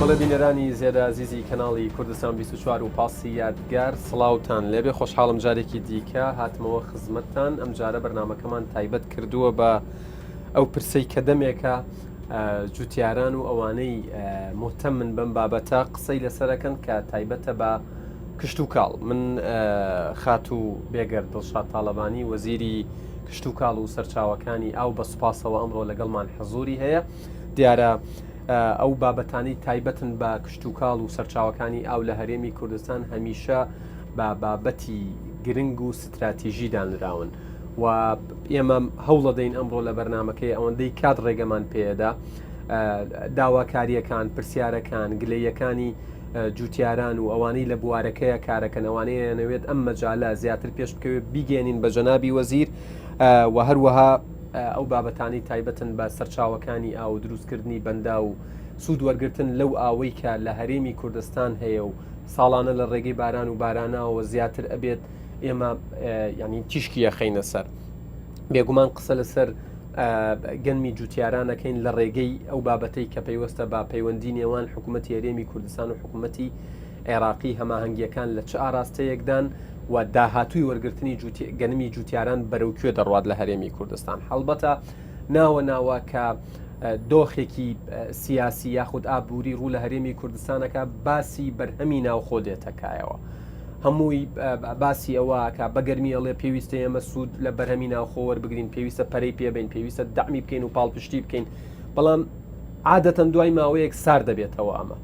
بەڵێ بینەرانی زێدە ئازیزی کەناڵی کوردستان 24 و پاسی یادگار سڵاوتان لێبێ خۆشحاڵم جارێکی دیکە هاتمەوە خزمەتتان ئەم جارە بەرنمەکەمان تایبەت کردووە بە ئەو پرسەی کە دەمێکە جوتیاران و ئەوانەی مهتەمن بەم بابەتە قسەی لەسەرەکەن کە تایبەتە بە کشتوکاڵ من خاتوو بێگەرد دڵشاد تاڵەبانی وەزیری کشتوکاڵ و سەرچاوەکانی ئاو بە سوپاسەوە ئەمڕۆ لەگەڵمان حزوری هەیە دیارە ئەو بابەتانی تایبەتن بە کشتوکاڵ و سەرچاوەکانی ئاو لە هەرێمی کوردستان هەمیشە بە بابەتی گرنگ و ستراتیژی دانراون و ئێمە هەوڵەدەین ئەمڕۆ لە بەرنمەکەی ئەوەندەی کات ڕێگەمان پێدا داواکاریەکان پرسیارەکان گلەیەکانی جوتیاران و ئەوانەی لە بوارەکەیە کارەکەن ئەوانەی ئەیانەوێت ئەم مەجالە زیاتر پێش بکەوێت بیگەێنین بە جەنابی وەزیر و هەروەها ئەو بابەتانی تایبەتن بە سەرچاوەکانی ئاو و دروستکردنی بەندا و سوود وەرگتن لەو ئاوەی کە لە هەرێمی کوردستان هەیە و ساڵانە لە ڕێگەی باران و باراناوە زیاتر ئەبێت ئێمە ینی تیشکی یەخەینە سەر. بێگومان قسە لەسەر گەنمی جوتیاران ئەکەین لە ڕێگەی ئەو بابەتەی کە پەیوەستە بە پەیوەندی نێوان حکوومەتی هەرێمی کوردستان و حکوومەتی عێراقی هەماهەنگیەکان لە چ ئاراستەیەکدان و داهاتووی وەرگرتنی گەنمی جوتیاران بەرەو کوێ دەڕوات لە هەرێمی کوردستان هەڵبەتە ناوە ناوە کە دۆخێکی سیاسی یاخود ئابووری ڕوو لە هەرێمی کوردستانەکە باسی بەرهەمی ناوخۆ دێتەکایەوە. هەمووی باسی ئەوە ئەکا بە گەرمی ئەڵێ پێویستە ئێمە سوود لە بەرهەمی ناوخۆ وەربگرین پێویستە پەرەی پێبین پێویستە دەعمی بکەین و پاڵپشتی بکەین بەڵام عادەتەن دوای ماوەیەک سار دەبێتەوە ئەمە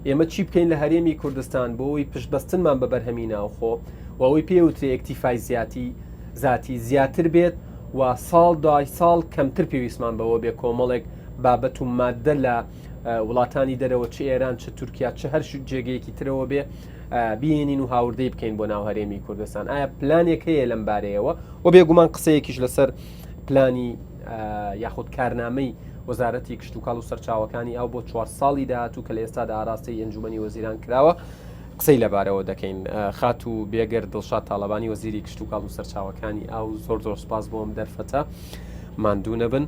ئێمە چی بکەین لە هەرێمی کوردستان بۆ ئەوی پشتبەستنمان بە بەرهەمی ناوخۆ و ئەوەی پێوترێ اکتیفای زیاتی زاتی زیاتر بێت و ساڵ دوای ساڵ کەمتر پێویستمان بەوە بێ کۆمەڵێک بابەت و مادە لە وڵاتانی دەرەوە چ ئێران چ تورکیا چ هەر جێگەیەکی ترەوە بێ بهێنین و هاوردەی بکەین بۆ ناو هەرێمی کوردستان ئایا پلانێک هەیە لەم بارەیەوە و بێگومان قسەیەکیش لەسەر پلانی یاخود کارنامەی وەزارەتی کشتتوکاڵ و سەرچاوەکانی ئاو بۆ چوار ساڵی داهاتوو کە لە ئێستادا ئاراستەی ئەنجومەنی وەزیران کراوە قسەی لەبارەوە دەکەین خاتوو بێگەر دڵشاد تاڵەبانی وەزیری کشتتوکاڵ و سەرچاوەکانی ئاو زۆر زۆر سپاس بۆم دەرفەتە ماندوو نەبن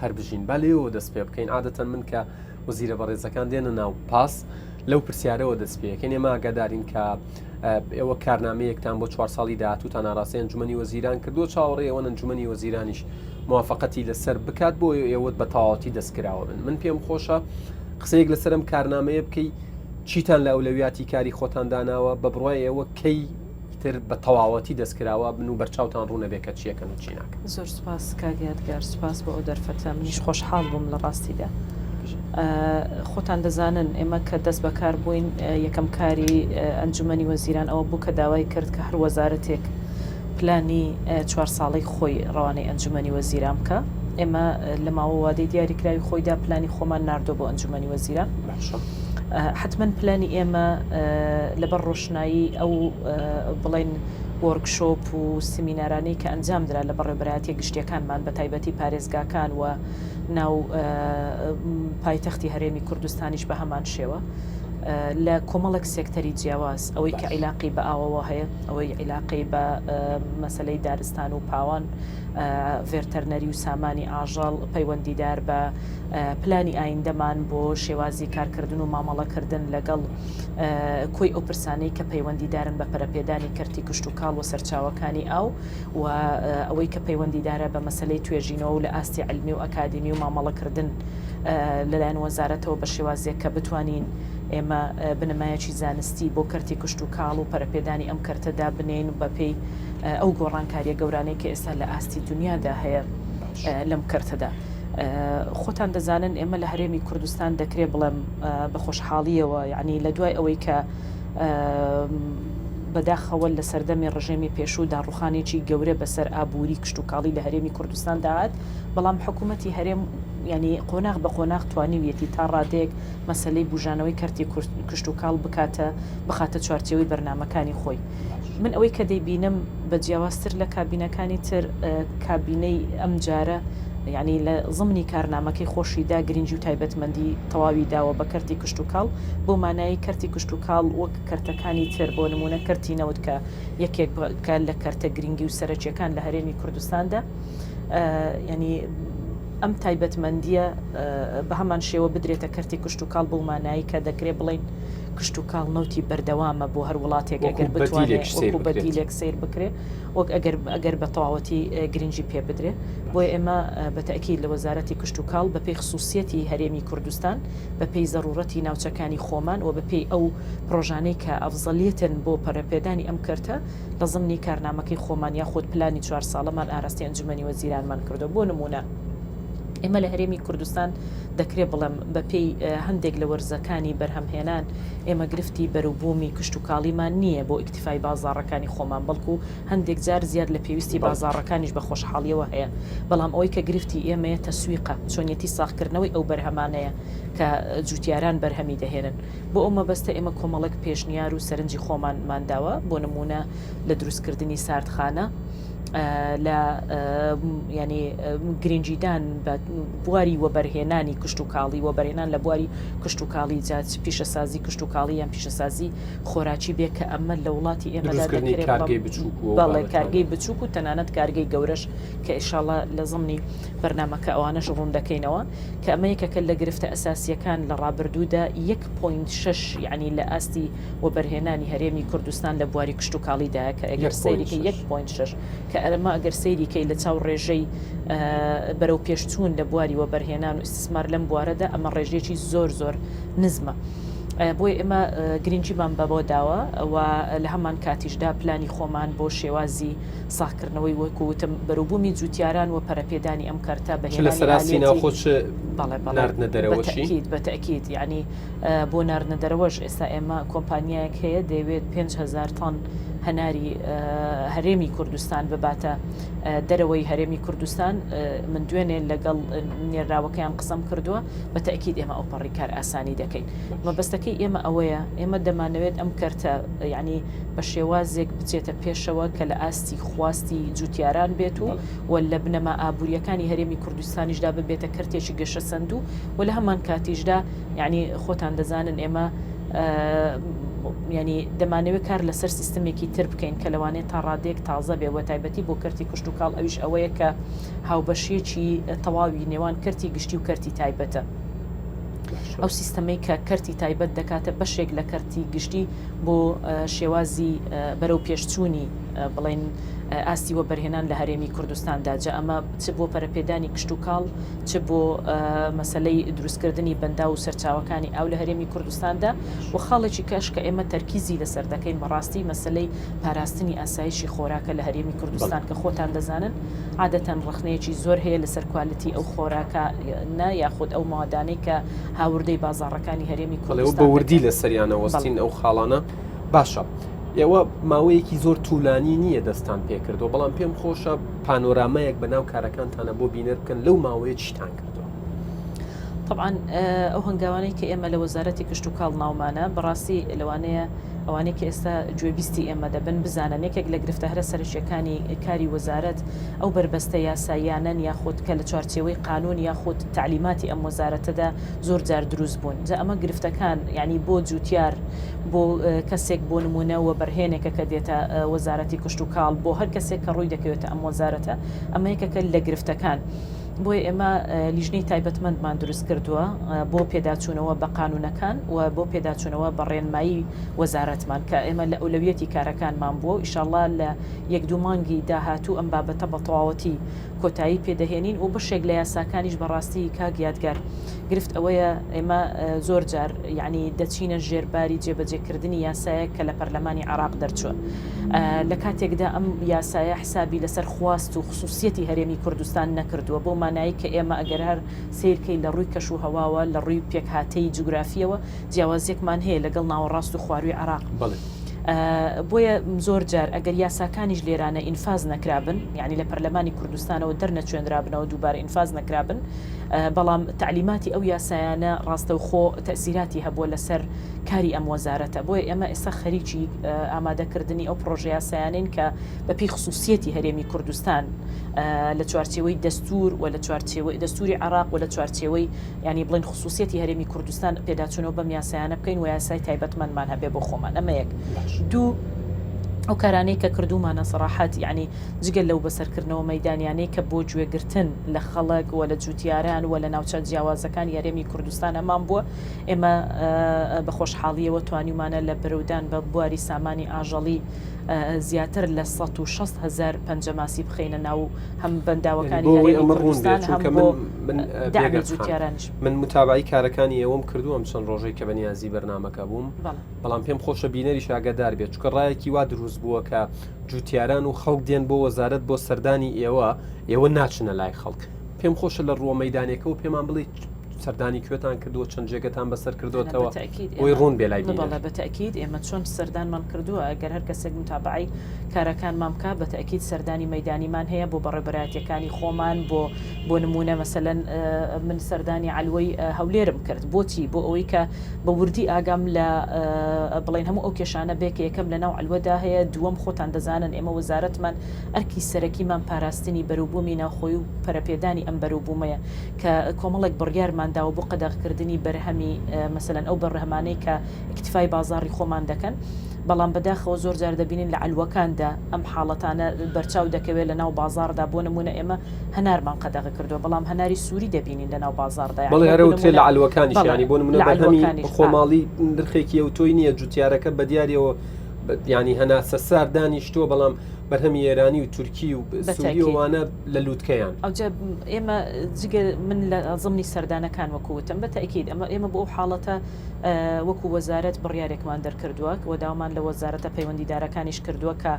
هەر بژین با لێەوە دەست پێ بکەین عادەتەن من کە وەزیرە بەڕێزەکان دێنە ناو پاس لەو پرسیارەوە دەست پێەکەین ئێمە ئاگادارین کە ئێوە کارنامەیەکتان بۆ چوار ساڵی داهاتووتان ئاراستەی ئەنجومەنی وەزیران کردووە چاوەڕێ ئەوەن ئەنجومەنی وەزیرانیش موافقەتی لەسەر بکات بۆ ئێوەت بە تەواوەتی دەستکراوە بن من پێم خۆشە قسەیەک لەسەر ئەم کارنامەیە بکەی چیتان لە ئەولەویاتی کاری خۆتان داناوە بە بڕوای ئێوە کەی تر بە تەواوەتی دەستکراوە بن و بەرچاوتان ڕوونە بێ کە چیەکەن و چی ناکەن. زۆر سوپاس کاک یادگار، سوپاس بۆ ئەو دەرفەتە، منیش خۆشحاڵ بووم لە ڕاستیدا. خۆتان دەزانن ئێمە کە دەست بەکار بووین یەکەم کاری ئەنجومەنی وەزیران ئەوە بوو کە داوای کرد کە هەر وەزارەتێک پلانی چوار ساڵەی خۆی ڕەوانەی ئەنجومەنی وەزیران بکا. ئێمە لە ماوە وادەی دیاریکراوی خۆیدا پلانی خۆمان ناردووە بۆ ئەنجومەنی وەزیران. باشە. حەتمەن پلانی ئێمە لەبەر ڕۆشنایی ئەو بڵێن وۆرکشۆپ و سمینارانەی کە ئەنجام درا لە بەڕێوەبەرایەتیە گشتیەکانمان بە تایبەتی پارێزگاکان و ناو پایتەختی هەرێمی کوردستانیش بە هەمان شێوە لە کۆمەڵێک سێکتەری جیاواز ئەوەی کە عیلاقی بە ئاوەوە هەیە ئەوەی عیلاقەی بە مەسلەی دارستان و پاوان ڤێرتەرنەری و سامانی ئاژەڵ پەیوەندیدار بە پلانی ئایندەمان بۆ شێوازی کارکردن و مامەڵەکردن لەگەڵ کۆی ئەو پرسانەی کە پەیوەندیدارن بە پەرەپێدانی کەرتی کشتوکاڵ و سەرچاوەکانی ئاو و ئەوەی کە پەیوەندیدارە بە مەسەلەی توێژینەوە و لە ئاستی عیلمی و ئەکادیمی و مامەڵەکردن لەلایەن وەزارەتەوە بە شێوازێک کە بتوانین ئێمە بنەمایەکی زانستی بۆ کەرتی کشتوکاڵ و پەرەپێدانی ئەم کەرتە دابنێین بەپێی ئەو گۆڕانکاریە گەورانەی کە ئێستا لە ئاستی دنیادا هەیە لەم کەرتەدا. خۆتان دەزانن ئێمە لە هەرێمی کوردستان دەکرێ بڵێم بە خۆشحاڵیەوە یعنی لە دوای ئەوەی کە بەداخەوە لە سەردەمی ڕژێمی پێشوو داڕوخانێکی گەورە بەسەر ئابووری کشتتوکاڵی لە هەرێمی کوردستان داهات بەڵام حکوومەتی هەرێم ینی قۆناغ بە قۆناغ توانیویەتی تا ڕادەیەک مەسلەی بژانەوەی کەرتی کشتتوکاڵ بکاتە بخاتە چوارچێوەی بەرنمەکانی خۆی. من ئەوەی کە دەیبینم بە جیاوازتر لە کابینەکانی تر کابینەی ئەمجارە یانی لە زمنی کارنامەکەی خۆشیدا گرنگی و تایبەتمەندی تەواوی داوە بە کەرتی کشتوکاڵ بەو مانایەی کەرتی کشتوکاڵ وەک کەرتەکانی تر بۆ نموونە کەرتی نەوت کە یەکێک کە لە کەرتە گرنگی و سەرەکیەکان لە هەرێمی کوردستاندا یانی. ئەم تایبەتمەندییە بە هەمان شێوە بدرێتە کەرتی کشتوکاڵ بەو مانایەی کە دەکرێ بڵێین کشتوکاڵ نەوتی بەردەوامە بۆ هەر وڵاتێک ئەگەر بتوانێت وەکو بەدیلێک سەیر بکرێ وەک ئەگەر ئەگەر بە تەواوەتی گرنگی پێ بدرێ بۆیە ئێمە بە تەئکید لە وەزارەتی کشتوکاڵ بە پێی خسوسیەتی هەرێمی کوردستان بە پێی زەروڕەتی ناوچەکانی خۆمان و بە پێی ئەو پرۆژانەی کە ئەفزەلیەتن بۆ پەرەپێدانی ئەم کەرتە لە زمنی کارنامەکەی خۆمان یاخود پلانی چوار ساڵەمان ئاراستەی ئەنجومەنی وەزیرانمان کردووە بۆ نموونە ئێمە لە هەرێمی کوردستان دەکرێ بڵێم بە پێی هەندێک لە وەرزەکانی بەرهەمهێنان ئێمە گرفتی بەروبوومی کشتوکاڵیمان نییە بۆ ئیکتیفای بازاڕەکانی خۆمان بەڵکو هەندێک جار زیاد لە پێویستی بازاڕەکانیش بە خۆشحاڵیەوە هەیە بەڵام ئەوەی کە گرفتی ئێمەیە تەسویقە چۆنیەتی ساغکردنەوەی ئەو بەرهەمانەیە کە جوتیاران بەرهەمی دەهێنن. بۆ ئەو مەبەستە ئێمە کۆمەڵێک پێشنیار و سەرنجی خۆمانمان داوە، بۆ نموونە لە دروستکردنی ساردخانە، لە یانی گرنگیدان بە بواری وەبەرهێنانی کشتوکاڵی، وەبەرهێنان لە بواری کشتوکاڵی جا چ پیشەسازی کشتوکاڵی یان پیشەسازی خۆراکی بێ کە ئەمە لە وڵاتی ئێمەدا دروستکردنی دەکرێ کارگەی بچووک و ئەو بەڵێ بابەتانە. کارگەی بچووک و تەنانەت کارگەی گەورەش کە ئیشاڵا لە زمنی بەرنامەکە ئەوانەش ڕوون دەکەینەوە. کە ئەمە یەکێکە لە گرفتە ئەساسییەکان لە ڕابردوودا یەک point شەش یەعنی لە ئاستی وەبەرهێنانی هەرێمی کوردستان لە بواری کشتوکاڵیدایە کە ئەگەر سەیری کەی یەک point شەش کە ئەمە ئەگەر سەیری کەی لە چاو ڕێژەی بەرەو پێشچوون لە بواری وەبەرهێنان و ئیستسمار لەم بوارەدا ئەمە ڕێژەیەکی زۆر زۆر نزمە. بۆیە ئێمە گرنگیمان بەوە داوە و لە هەمان کاتیشدا پلانی خۆمان بۆ شێوازی ساغکردنەوەی وەکو وتم بەروبوومی جوتیاران و پەرەپێدانی ئەم کەرتە بە چ لە هێنانی سەر ئاستی ئالیەتی ناوخۆ چ بەڵێ بەڵێ ناردنە بە دەرەوەشی؟ تەئکید بە تەئکید یەعنی بۆ ناردنە دەرەوەش ئێستا ئێمە کۆمپانیایەک هەیە دەیەوێت 5000 تەن هەناری هەرێمی کوردستان بباتە دەرەوەی هەرێمی کوردستان من دوێنێ لەگەڵ نێراوەکەیان قسەم کردووە بە تەئکید ئێمە ئەوپەڕی کار ئاسانی دەکەین مەبەستەکەی ئێمە ئەوەیە ئێمە دەمانەوێت ئەم کەرتە یەعنی بە شێوازێک بچێتە پێشەوە کە لە ئاستی خواستی جوتیاران بێت و و لە بنەما ئابوورییەکانی هەرێمی کوردستانیشدا ببێتە کەرتێکی گەشەسەندوو و لە هەمان کاتیشدا یانی خۆتان دەزانن ئێمە ینی دەمانەوێت کار لەسەر سیستمێکی تر بکەین کە لەوانەیە تا ڕادەیەک تازە بێ بە تایبەتی بۆ کەرتی کشتوکاڵ ئەویش ئەوەیە کە هاوبەشیەکی تەواوی نێوان کەرتی گشتی و کەرتی تایبەتە. ئەو سیستەمەی کە کەرتی تایبەت دەکاتە بەشێک لە کەرتی گشتی بۆ شێوازی بەرەو پێشچوونی بڵێن ئاستی وەبەرهێنان لە هەرێمی کوردستاندا جا ئەمە چ بۆ پەرەپێدانی کشتوکاڵ چ بۆ مەسەلەی دروستکردنی بەنداو و سەرچاوەکانی ئاو لە هەرێمی کوردستاندا و خاڵێکی کەش کە ئێمە تەرکیزی لەسەر دەکەین بەڕاستی مەسەلەی پاراستنی ئاسایشی خۆراکە لە هەرێمی کوردستان کە خۆتان دەزانن عادەتەن ڕەخنەیەکی زۆر هەیە لەسەر کوالتی ئەو خۆراکە نا یاخود ئەو مادانەی کە هاوردەی بازاڕەکانی هەرێمی کوردستان بە وردی لەسەریانە وەستین ئەو خاڵانە باشە ئێوە ماوەیەکی زۆر تولانی نییە دەستان پێکردو بەڵام پێم خۆشە پانۆرامایەک بە ناو کارەکانتانە بۆ بینەر بکەن لەو ماوەیە چیتان کردووە؟ طبعا ئەو هەنگاوانەی کە ئێمە لە وەزارەتی کشتوکاڵ ناومانە بەڕاستی لەوانەیە ئەوانەی کە ئێستا گوێبیستی ئێمە دەبن بزانن یەکێک لە گرفتە هەرە سەرەکییەکانی کاری وەزارەت ئەو بەربەستە یاساییانەن یاخود کە لە چوارچێوەی قانوون یاخود تەعلیماتی ئەم وەزارەتەدا زۆر جار دروست بوون جا ئەمە گرفتەکان یانی بۆ جوتیار بۆ کەسێک بۆ نموونە وەبەرهێنێکە کە دێتە وەزارەتی کشتوکاڵ بۆ هەر کەسێک کە ڕووی دەکەوێتە ئەم وەزارەتە ئەمە یەکێکە لە گرفتەکان. بۆیە ئێمە لیژنەی تایبەتمەندمان دروست کردووە بۆ پێداچوونەوە بە قانوونەکان و بۆ پێداچوونەوە بە ڕێنمایی وەزارەتمان کە ئێمە لە ئەولەویەتی کارەکانمان بووە و ئیشاڵڵا لە یەک دوو مانگی داهاتوو ئەم بابەتە بە تەواوەتی کۆتایی پێدەهێنین و بەشێک لە یاساکانیش بەڕاستی کاک یادگار گرفت ئەوەیە ئێمە زۆر جار یعنی دەچینە ژێرباری جێبەجێکردنی یاسایەک کە لە پەرلەمانی عێراق دەرچووە لە کاتێکدا ئەم یاسایە حسابی لەسەر خواست و خسوسیەتی هەرێمی کوردستان نەکردووە بەو مانایەی کە ئێمە ئەگەر هەر سەیرکەی لە ڕووی کەش و هەواوە لە ڕووی پێکهاتەی جوگرافیەوە جیاوازیەکمان هەیە لەگەڵ ناوەڕاست و خوارووی عێراق بۆیە زۆر جار ئەگەر یاساکانیش لێرانە ئینفاز نەکرابن یعنی لە پەرلەمانی کوردستانەوە دەرنەچوێنرابنەوە دووبارە ئینفاز نەکرابن بەڵام تەعلیماتی ئەو یاسایانە ڕاستەوخۆ تەئسیراتی هەبووە لەسەر کاری ئەم وەزارەتە بۆیە ئێمە ئێستا خەریکی ئامادەکردنی ئەو پڕۆژە یاسایانەین کە بەپێی خسوسیەتی هەرێمی کوردستان لە چوارچێوەی دەستور و لە چوارچێوەی دەستوری عێراق و لە چوارچێوەی یانی بڵێن خسوسیەتی هەرێمی کوردستان پێداچوونەوە بەم یاسایانە بکەین و یاسای تایبەتمەندمان هەبێ بۆ خۆمان ئەمە یەک دوو. ئەو کارانەی کە کردوومانە سەراحەت یەعنی جگە لەو بەسەرکردنەوە مەیدانیانەی کە بۆ گوێگرتن لە خەڵک و لە جووتیاران و لە ناوچە جیاوازەکانی هەرێمی کوردستان هەمان بووە ئێمە بە خۆشحاڵیەوە توانیومانە لە برەودان بە بواری سامانی ئاژەڵی زیاتر لە 160 هزار پەنجەماسی بخەینە ناو هەم بەنداوەکانی هەرێمی کوردستان هەم بۆ دەعمی جووتیارانیش. من متابعەی کارەکانی ئێوەم کردووە ئەم چەند ڕۆژەی کە بەنیازی بەرنامەکە بووم بەڵام پێم خۆشە بینەریش ئاگادار بێت چونکە ڕایەکی وا دروست بووە کە جوتیاران و خەڵک دێن بۆ وەزارەت بۆ سەردانی ئێوە ئێوە ناچنە لای خەڵک پێم خۆشە لە ڕووە مەدانێکەوە پێمان بڵێ سەردانی کوێتان کردووە چەند جێگەتان بەسەر کردوتەوە بۆی ڕوون بێ لای بەڵێ بەتەکیید ئێمە چۆن سەردانمان کردووە ئەگەر هەر کەسێک متابعی کارەکانمان بکە بەتەکیید سەردانی مەدانیمان هەیە بۆ بەڕێبەراتەکانی خۆمان بۆ بۆ نمونە مەسەلەن من سەردانی عەلوەی هەولێرم کرد بۆچی بۆ ئەوەی کە بە وردی ئاگام لە بڵێن هەموو ئەو کێشانە بێ کە یەکەم لە ناو عەلوەدا هەیە دووەم خۆتان دەزانن ئێمە وەزارەتمان ئەرکی سەرەکیمان پاراستنی بەروبوومی ناوخۆی و پەرەپێدانی ئەم بەروبوومەیە کە کۆمەڵێک بڕیارمان داوە بۆ قەدەغکردنی بەرهەمی مەسەلەن ئەو بەرهەمانەی کە ئیکتفای بازاڕی خۆمان دەکەن بەڵام بەداخەوە زۆر جار دەبینین لە عەلوەکاندا ئەم حاڵەتانە بەرچاو دەکەوێت لە ناو بازاڕدا بۆ نموونە ئێمە هەنارمان قەدەغە کردووە بەڵام هەناری سووری دەبینین لە ناو بازاڕدا بەڵێ هەر وترێ لە عەلوەکانیش یانی بۆ نموونە بەرهەمی خۆماڵی نرخێکی ئەوتۆی نییە جوتیارەکە بە دیاریەوە ینی هەناسە سارد دانیشتووە بەڵام بەرهەمی ئێرانی و تورکی و سووری و وانە لە لووتکەیان. ئەوجا ئێمە جگە من لە زمنی سەردانەکان وەکو وتم بە تەئکید ئەمە ئێمە بۆ ئەو حاڵەتە وەکو وەزارەت بڕیارێکمان دەرکردووە و داوامان لە وەزارەتە پەیوەندیدارەکانیش کردووە کە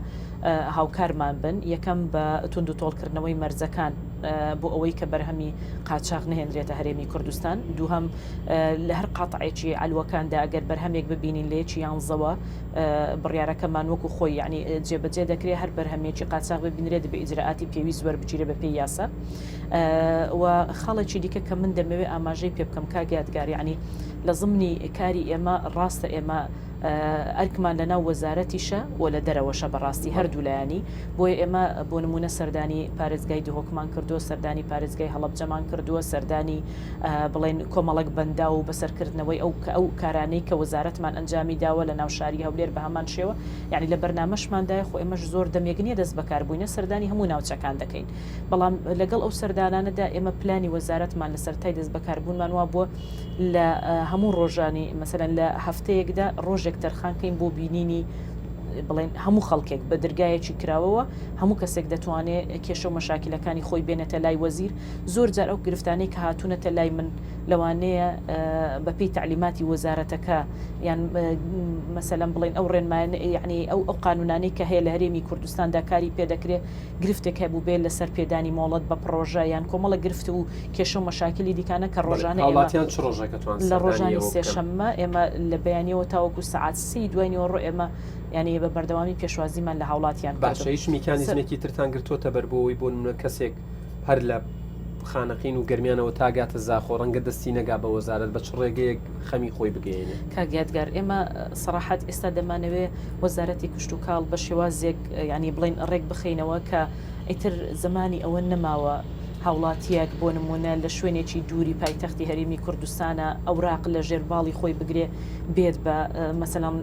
هاوکارمان بن، یەکەم بە توندوتۆڵکردنەوەی مەرزەکان بۆ ئەوەی کە بەرهەمی قاچاغ نەهێنرێتە هەرێمی کوردستان، دووهەم لە هەر قاتعێکی عەلوەکاندا ئەگەر بەرهەمێک ببینین لە یەکی یانزەوە بڕیارەکەمان وەکو خۆی یعنی جێبەجێ دەکرێت، هەر بەرهەمێکی قاچاغ ببینرێت دەبێ ئیجرائاتی پێویست وەربگیرێت بەپێی یاسا. و خاڵێکی دیکە کە من دەمەوێت ئاماژەی پێ بکەم کاک یادگار یعنی لە زمنی کاری ئێمە ڕاستە ئێمە ئەرکمان لە ناو وەزارەتیشە و لە دەرەوەشە بەڕاستی هەردوو لایەنی، بۆیە ئێمە بۆ نموونە سەردانی پارێزگای دهۆکمان کردووە، سەردانی پارێزگای هەڵەبجەمان کردووە، سەردانی بڵێن کۆمەڵێک بەنداو و بەسەرکردنەوەی ئەو ئەو کارانەی کە وەزارەتمان ئەنجامی داوە لە ناو شاری هەولێر بە هەمان شێوە یانی لە بەرنامەشماندایە خۆ ئێمەش زۆر دەمێک نییە دەست بەکار بووینە سەردانی هەموو ناوچەکان دەکەین بەڵام لەگەڵ ئەو سەردانانەدا ئێمە پلانی وەزارەتمان لە سەرەتای دەست بەکاربوونمان وابووە لە هەموو ڕۆژانی مەسەلەن لە هەفتەیەکدا ڕۆژێک تەرخان کەین بۆ بینینی بڵێن هەموو خەڵکێک بە درگایەکی کراوەوە هەموو کەسێک دەتوانێت کێشە و مەشاکیلەکانی خۆی بێنێتە لای وەزیر زۆر جار ئەو گرفتانەی کە هاتوونەتە لای من لەوانەیە بەپێی تعلیماتی وەزارەتەکە یان مەسەلەن بڵێن ئەو ڕێنمایانە یعنی ئەو ئەو قانونانەی کە هەیە لە هەرێمی کوردستاندا کاری پێدەکرێت گرفتێک هەبووبێ لەسەر پێدانی مۆڵەت بە پڕۆژە یان کۆمەڵە گرفت و کێشە و مەشاکیلی دیکانە کە ڕۆژانە ئێمە هاوڵاتیان چ ڕۆژێک ئەتوان لە سەردانی ڕۆژانی ئێوە بکەن؟ سێشەممە ئێمە لە بەیانیەوە تاوەکو سەعات سێی دوای نیوەڕۆ ئێمە یانی بە بەردەوامی پێشوازیمان لە هاوڵاتیان باشە کردووە. هیچ میکانیزمێکی ترتان گرتووەتە بەر بۆ ئەوەی بۆ نمونە کەسێک هەر لە خانەقین و گەرمیانەوە تا گاتە زاخۆ ڕەنگە دەستی نەگا بە وەزارەت بە چ ڕێگەیەک خەمی خۆی بگەیەنێ؟ کاک یادگار ئێمە سەراحەت ئێستا دەمانەوێ وەزارەتی کشتوکاڵ بە شێوازێک یانی بڵێین ڕێک بخەینەوە کە ئیتر زەمانی ئەوە نەماوە هاوڵاتییەک بۆ نموونە لە شوێنێکی دووری پایتەختی هەرێمی کوردستانە ئەوراق لە ژێر باڵی خۆی بگرێ بێت بە مەسەلەن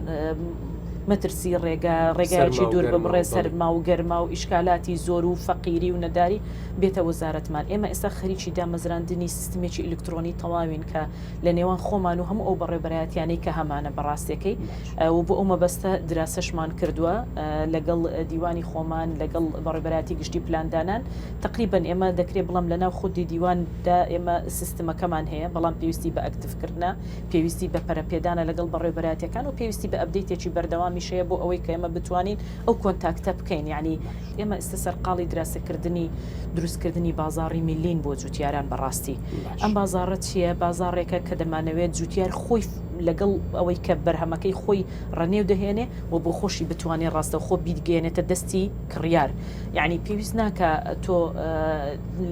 مەترسی ڕێگا ڕێگایەکی سەرما و دوور گەرما ببڕێ و بەڵێ. سەرما و گەرما و ئیشکالاتی زۆر و فەقیری و نەداری بێتە وەزارەتمان ئێمە ئێستا خەریکی دامەزراندنی سیستمێکی ئیلکترۆنی تەواوین کە لە نێوان خۆمان و هەموو ئەو بەڕێوبەرایەتیانەی کە هەمانە بەڕاستەکەی و بۆ ئەو مەبەستە دراسەشمان کردووە لەگەڵ دیوانی خۆمان لەگەڵ بەڕێوبەرایەتی گشتی پلاندانان تقریبا ئێمە دەکرێت بڵم لە ناو خودی دیواندا ئێمە سیستمەکەمان هەیە بەڵام پێویستی بە ئەکتیڤکردنە پێویستی بە پەرەپێدانە لەگەڵ بەڕێوبەرایەتیەکان و پێویستی بە update ێکی بەردەوامیش هەیە بۆ ئەوەی کە ئێمە بتوانین ئەو contact ە بکەین یعنی ئێمە ئێستا سەرقاڵی دراسەکردنی دروستکردنی بازاڕی میلین بۆ جوتیاران بەڕاستی ئەم بازاڕە چییە؟ بازاڕێکە کە دەمانەوێت جوتیار خۆی لەگەڵ ئەوەی کە بەرهەمەکەی خۆی ڕەنێو دەهێنێ و بۆ خۆشی بتوانێت ڕاستەوخۆ بیگەیەنێتە دەستی کڕیار یعنی پێویست ناکە تۆ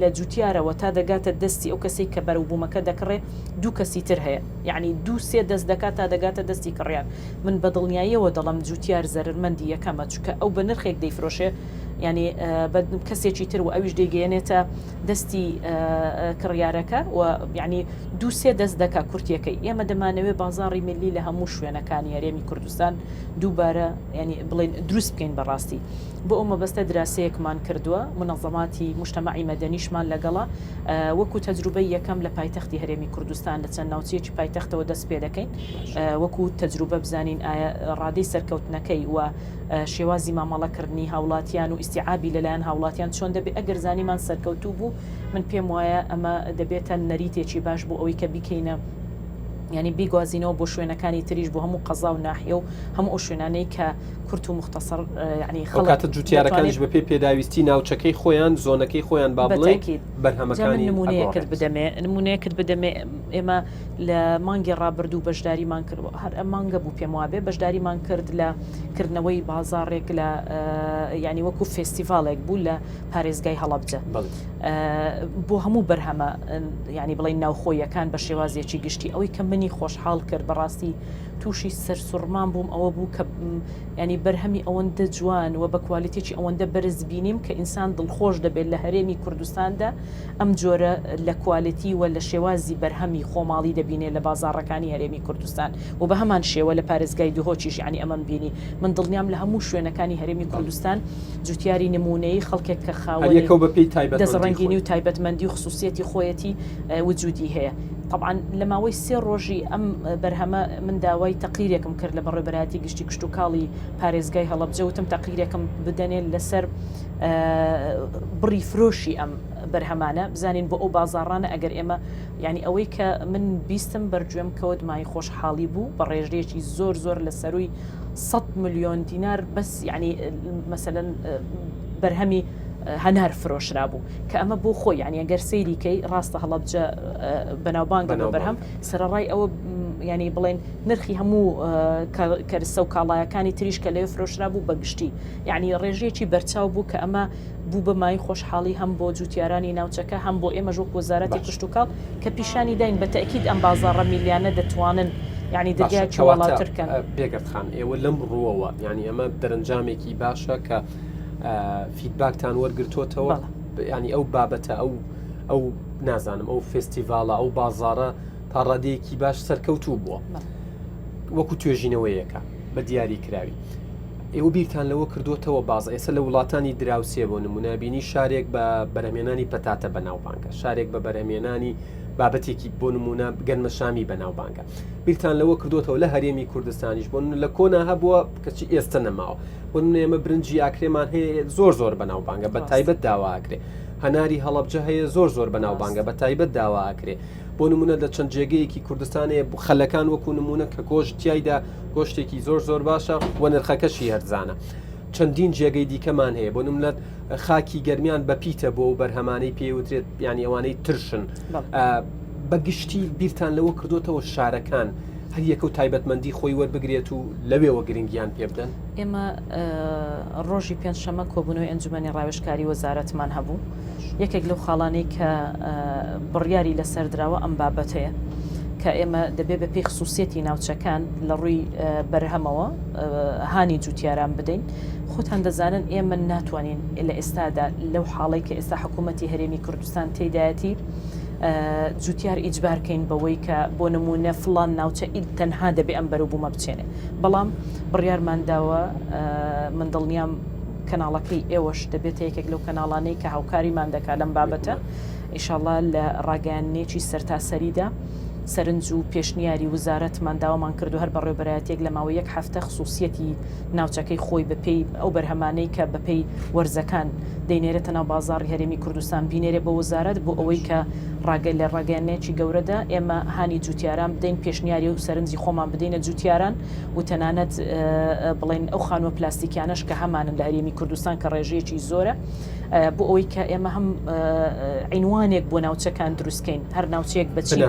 لە جوتیارەوە تا دەگاتە دەستی ئەو کەسەی کە بەرەوبوومەکە دەکڕێ دوو کەسی تر هەیە یعنی دوو سێ دەست دەکات تا دەگاتە دەستی کڕیار من بە دڵنیاییەوە دەڵێم جوتیار زەرەرمەندی یەکەمە چونکە ئەو بە نرخێک دەیفرۆشێ. ینی بە کەسێکی تر و ئەویش دەیگەیەنێتە دەستی کڕیارەکە و یعنی دووسێ دەست دەکا کورتیەکەی ئێمە دەمانەوێت بازاڕی میللی لە هەموو شوێنەکانی هەرێمی کوردستان دووبارە ینی بڵێن دروست بکەین بەڕاستی بۆ ئەو مەبەستە دراسەیەکمان کردووە، مونەزەماتی موجتەمەعی مەدەنیشمان لەگەڵە، وەکو تەجروبەی یەکەم لە پایتەختی هەرێمی کوردستان لە چەند ناوچەیەکی پایتەختەوە دەست پێ دەکەین، وەکو تەجروبە بزانین ئایا ڕادەی سەرکەوتنەکەی و شێوازی مامەڵەکردنی هاوڵاتیان و ئیستیعابی لەلایەن هاوڵاتیان چۆن دەبێت، ئەگەر زانیمان سەرکەوتوو بوو من پێم وایە ئەمە دەبێتە نەریتێکی باش بۆ ئەوەی کە بیکەینە یانی بیگوازینەوە بۆ شوێنەکانی تریش بۆ هەموو قەزا و ناحیە و هەموو ئەو شوێنانەی کە کورت و موختەسەر یانی خەڵک ئەوکاتە جوتیارەکانیش دەتوانێت بەپێی پێداویستی ناوچەکەی خۆیان زۆنەکەی خۆیان با بڵێین بەتەئکید جا من بەرهەمەکانی نمونەیەکت ئەگۆڕێت. بدەمێ نمونەیەکت بدەمێ ئێمە لە مانگی ڕابردوو بەشداریمان کرد هەر ئەم مانگە بوو پێم وابێ بەشداریمان کرد لە کردنەوەی بازاڕێک لە یانی وەکو فێستیڤاڵێک بوو لە پارێزگای هەڵەبجە بەڵێ. بۆ هەموو بەرهەمە یانی بڵێین ناوخۆیەکان بە شێوازێکی گشتی ئەوەی کە منی خۆشحاڵ کرد بەڕاستی تووشی سەرسوڕمان بووم ئەوە بوو کە ینی بەرهەمی ئەوەندە جوان و بە کوالیتێکی ئەوەندە بەرز بینیم کە ئینسان دڵخۆش دەبێت لە هەرێمی کوردستاندا ئەم جۆرە لە کوالیتی و لە شێوازی بەرهەمی خۆماڵی دەبینێ لە بازاڕەکانی هەرێمی کوردستان و بە هەمان شێوە لە پارێزگای دهۆکیش یعنی ئەمەم بینی من دڵنیام لە هەموو شوێنەکانی هەرێمی کوردستان جوتیاری نموونەیی خەڵکێک کە خاوەنی هەریەکەو بە پێی تایبەتمەندی دەستڕەنگینی خۆی. و تایبەتمەندی و خسوسیەتی خۆیەتی وجودی هەیە. تەبعەن لە ماوەی سێ ڕۆژی ئەم بەرهەمە من داوای تەقریرێکم کرد لە بەڕێوەبەرایەتی گشتی کشتوکاڵی پارێزگای هەڵەبجە وتم تەقریرێکم بدەنێ لەسەر بڕی فرۆشی ئەم بەرهەمانە بزانین بۆ ئەو بازاڕانە ئەگەر ئێمە یعنی ئەوەی کە من بیستم بەرگوێم کەوت مای خۆشحاڵی بوو بە ڕێژەیەکی زۆر زۆر لە سەروی 100 ملیۆن دینار بەس یعنی مەسەلەن بەرهەمی هەنار فرۆشرابوو کە ئەمە بۆ خۆی یعنی ئەگەر سەیری کەی ڕاستە هەڵەبجە بەناوبانگە بە بەرهەم سەرەڕای ئەوە ینی بڵێن نرخی هەموو کەرسە و کاڵایەکانی تریش کە لەوێ فرۆشرا بوو بەگشتی یعنی ڕێژەیەکی بەرچاو بوو کە ئەمە بوو بە مای خۆشحاڵی هەم بۆ جوتیارانی ناوچەکە هەم بۆ ئێمەش وەک وەزارەتی کشتوکاڵ کە پیشانی داین بە تەئکید ئەم بازاڕە میلیانە دەتوانن یعنی باشە دەرگایەکی کەواتە واڵاتر کەن. بێگەرد خان ئێوە لەم ڕووەوە یعنی ئەمە دەرەنجامێکی باشە کە feedback تان وەرگرتووەتەوە ینی ئەو بابەتە ئەو ئەو نازانم ئەو فێستیڤاڵە ئەو بازارە تا ڕادەیەکی باش سەرکەوتوو بووە وەکو توێژینەوەیەکە بە دیاری کراوی. ئێوە بیرتان لەوە کردوتەوە باز ئێستا لە وڵاتانی دراوسێ بۆ نمونابینی شارێک بە بەرهمێنانی پەتاتە بەناوبانگە شارێک بە بەرهمێنانی بابەتێکی بۆ نمونە گەنمەشامی بەناوبانگە بیرتان لەوە کردوتەوە لە هەرێمی کوردستانیش بۆ لە کۆنا هەبووە کەچی ئێستا نەماوە بۆ نمونە ئێمە برنجی ئاکرێمان هەیە زۆر زۆر بەناوبانگە بە تایبەت داوا ئاکرێ هەناری هەڵەبجە هەیە زۆر زۆر بەناوبانگە بە تایبەت داوا ئاکرێ بۆ نمونە لە چەند جێگەیەکی کوردستانەیە خەلەکان وەکو نمونە کە گۆشت تایدا گۆشتێکی زۆر زۆر باشە و نرخەکەشی هەرزانە چەندین جێگەی دیکەمان هەیە بۆ نمونە خاکی گەرمیان بە پیتە بۆ و بەرهەمانەی پێوترێت ینی ئەوانەی ترشن بە گشتی بیرتان لەوە کردوتەوە شارەکان هەر یەکە و تایبەتمەندی خۆی وەربگرێت و لەوێوە گرنگیان پێ بدەن؟ ئێمە ڕۆژی پێنجشەممە کۆبوونەوەی ئەنجومەنی ڕاوێژکاری وەزارەتمان هەبوو، یەکێک لەو خاڵانەی کە بڕیاری لەسەر دراوە ئەم بابەتەیە کە ئێمە دەبێ بە پێی خسوسیەتی ناوچەکان لە ڕووی بەرهەمەوە هانی جوتیاران بدەین. خۆتان دەزانن ئێمە ناتوانین لە ئێستادا لەو حاڵەی کە ئێستا حکوومەتی هەرێمی کوردستان تێیدایەتی جوتیار ئیجبار کەین بەوەی کە بۆ نموونە فڵان ناوچە ئیل تەنها دەبێ ئەم بەروبوومە بچێنێ بەڵام بڕیارمان داوە من دڵنیام کەناڵەکەی ئێوەش دەبێتە یەکێک لەو کەناڵانەی کە هاوکاریمان دەکات لەم بابەتە ئیشاڵا لە ڕاگەیاندنێکی سەرتاسەریدا سەرنج و پێشنیاری وزارەتمان داوامان کردو هەر بەڕێوبەرایەتێک لە ماوەی یەک هەفتە خسوسیەتی ناوچەکەی خۆی بەپێی ئەو بەرهەمانەی کە بەپێی وەرزەکان دەینێرێتە ناو بازاڕی هەرێمی کوردستان بینێرێ بۆ وەزارەت بۆ ئەوەی کە ڕاگە لە ڕاگەیاندنێکی گەورەدا ئێمە هانی جوتیاران بدەین پێشنیاری و سەرنجی خۆمان بدەینە جوتیاران و تەنانەت بڵێن ئەو خانووە پلاستیکیانەش کە هەمانن لە هەرێمی کوردستان کە ڕێژەیەکی زۆرە بۆ ئەوەی کە ئێمە هەم عینوانێک بۆ ناوچەکان دروستکەین هەر ناوچەیەک بەچی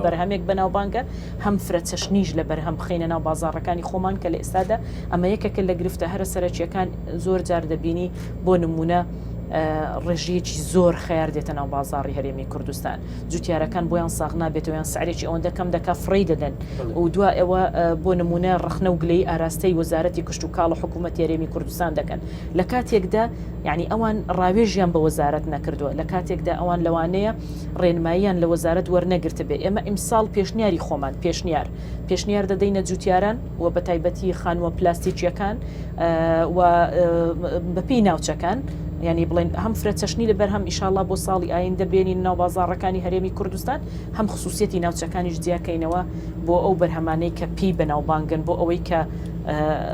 بەرهەمێک بەناوبانگە هەم فرەچەشنیش لە بەرهەم بخەینە ناو بازاڕەکانی خۆمان کە لە ئێستادا ئەمە یەکێکە لە گرفتە هەرە سەرەکییەکان زۆر جار دەبینی بۆ نموونە. ڕێژەیەکی زۆر خەیار دێتە ناو بازاڕی هەرێمی کوردستان جوتیارەکان بۆیان ساغ نابێتەوە یان سعرێکی ئەوەندە کەم دەکا فڕێی دەدەن و دوا ئەوە بۆ نمونە ڕەخنە و گلەی ئاراستەی وەزارەتی کشتوکاڵ و حکوومەت هەرێمی کوردستان دەکەن لە کاتێکدا یعنی ئەوان ڕاوێژیان بە وەزارەت نەکردووە لە کاتێکدا ئەوان لەوانەیە ڕێنماییان لە وەزارەت وەرنەگرتبێ ئێمە ئیمساڵ پێشنیاری خۆمان پێشنیار پێشنیار دەدەینە جوتیاران و بە تایبەتی خانووە پلاستیکیەکان و بەپێی ناوچەکان یانی بڵێن هەم فرە چەشنی لە بەرهەم ئیشاڵا بۆ ساڵی ئایندە بێنین ناو بازاڕەکانی هەرێمی کوردستان هەم خصوصیەتی ناوچەکانیش جیاکەینەوە بۆ ئەو بەرهەمانەی کە پێی بەناوبانگن بۆ ئەوەی کە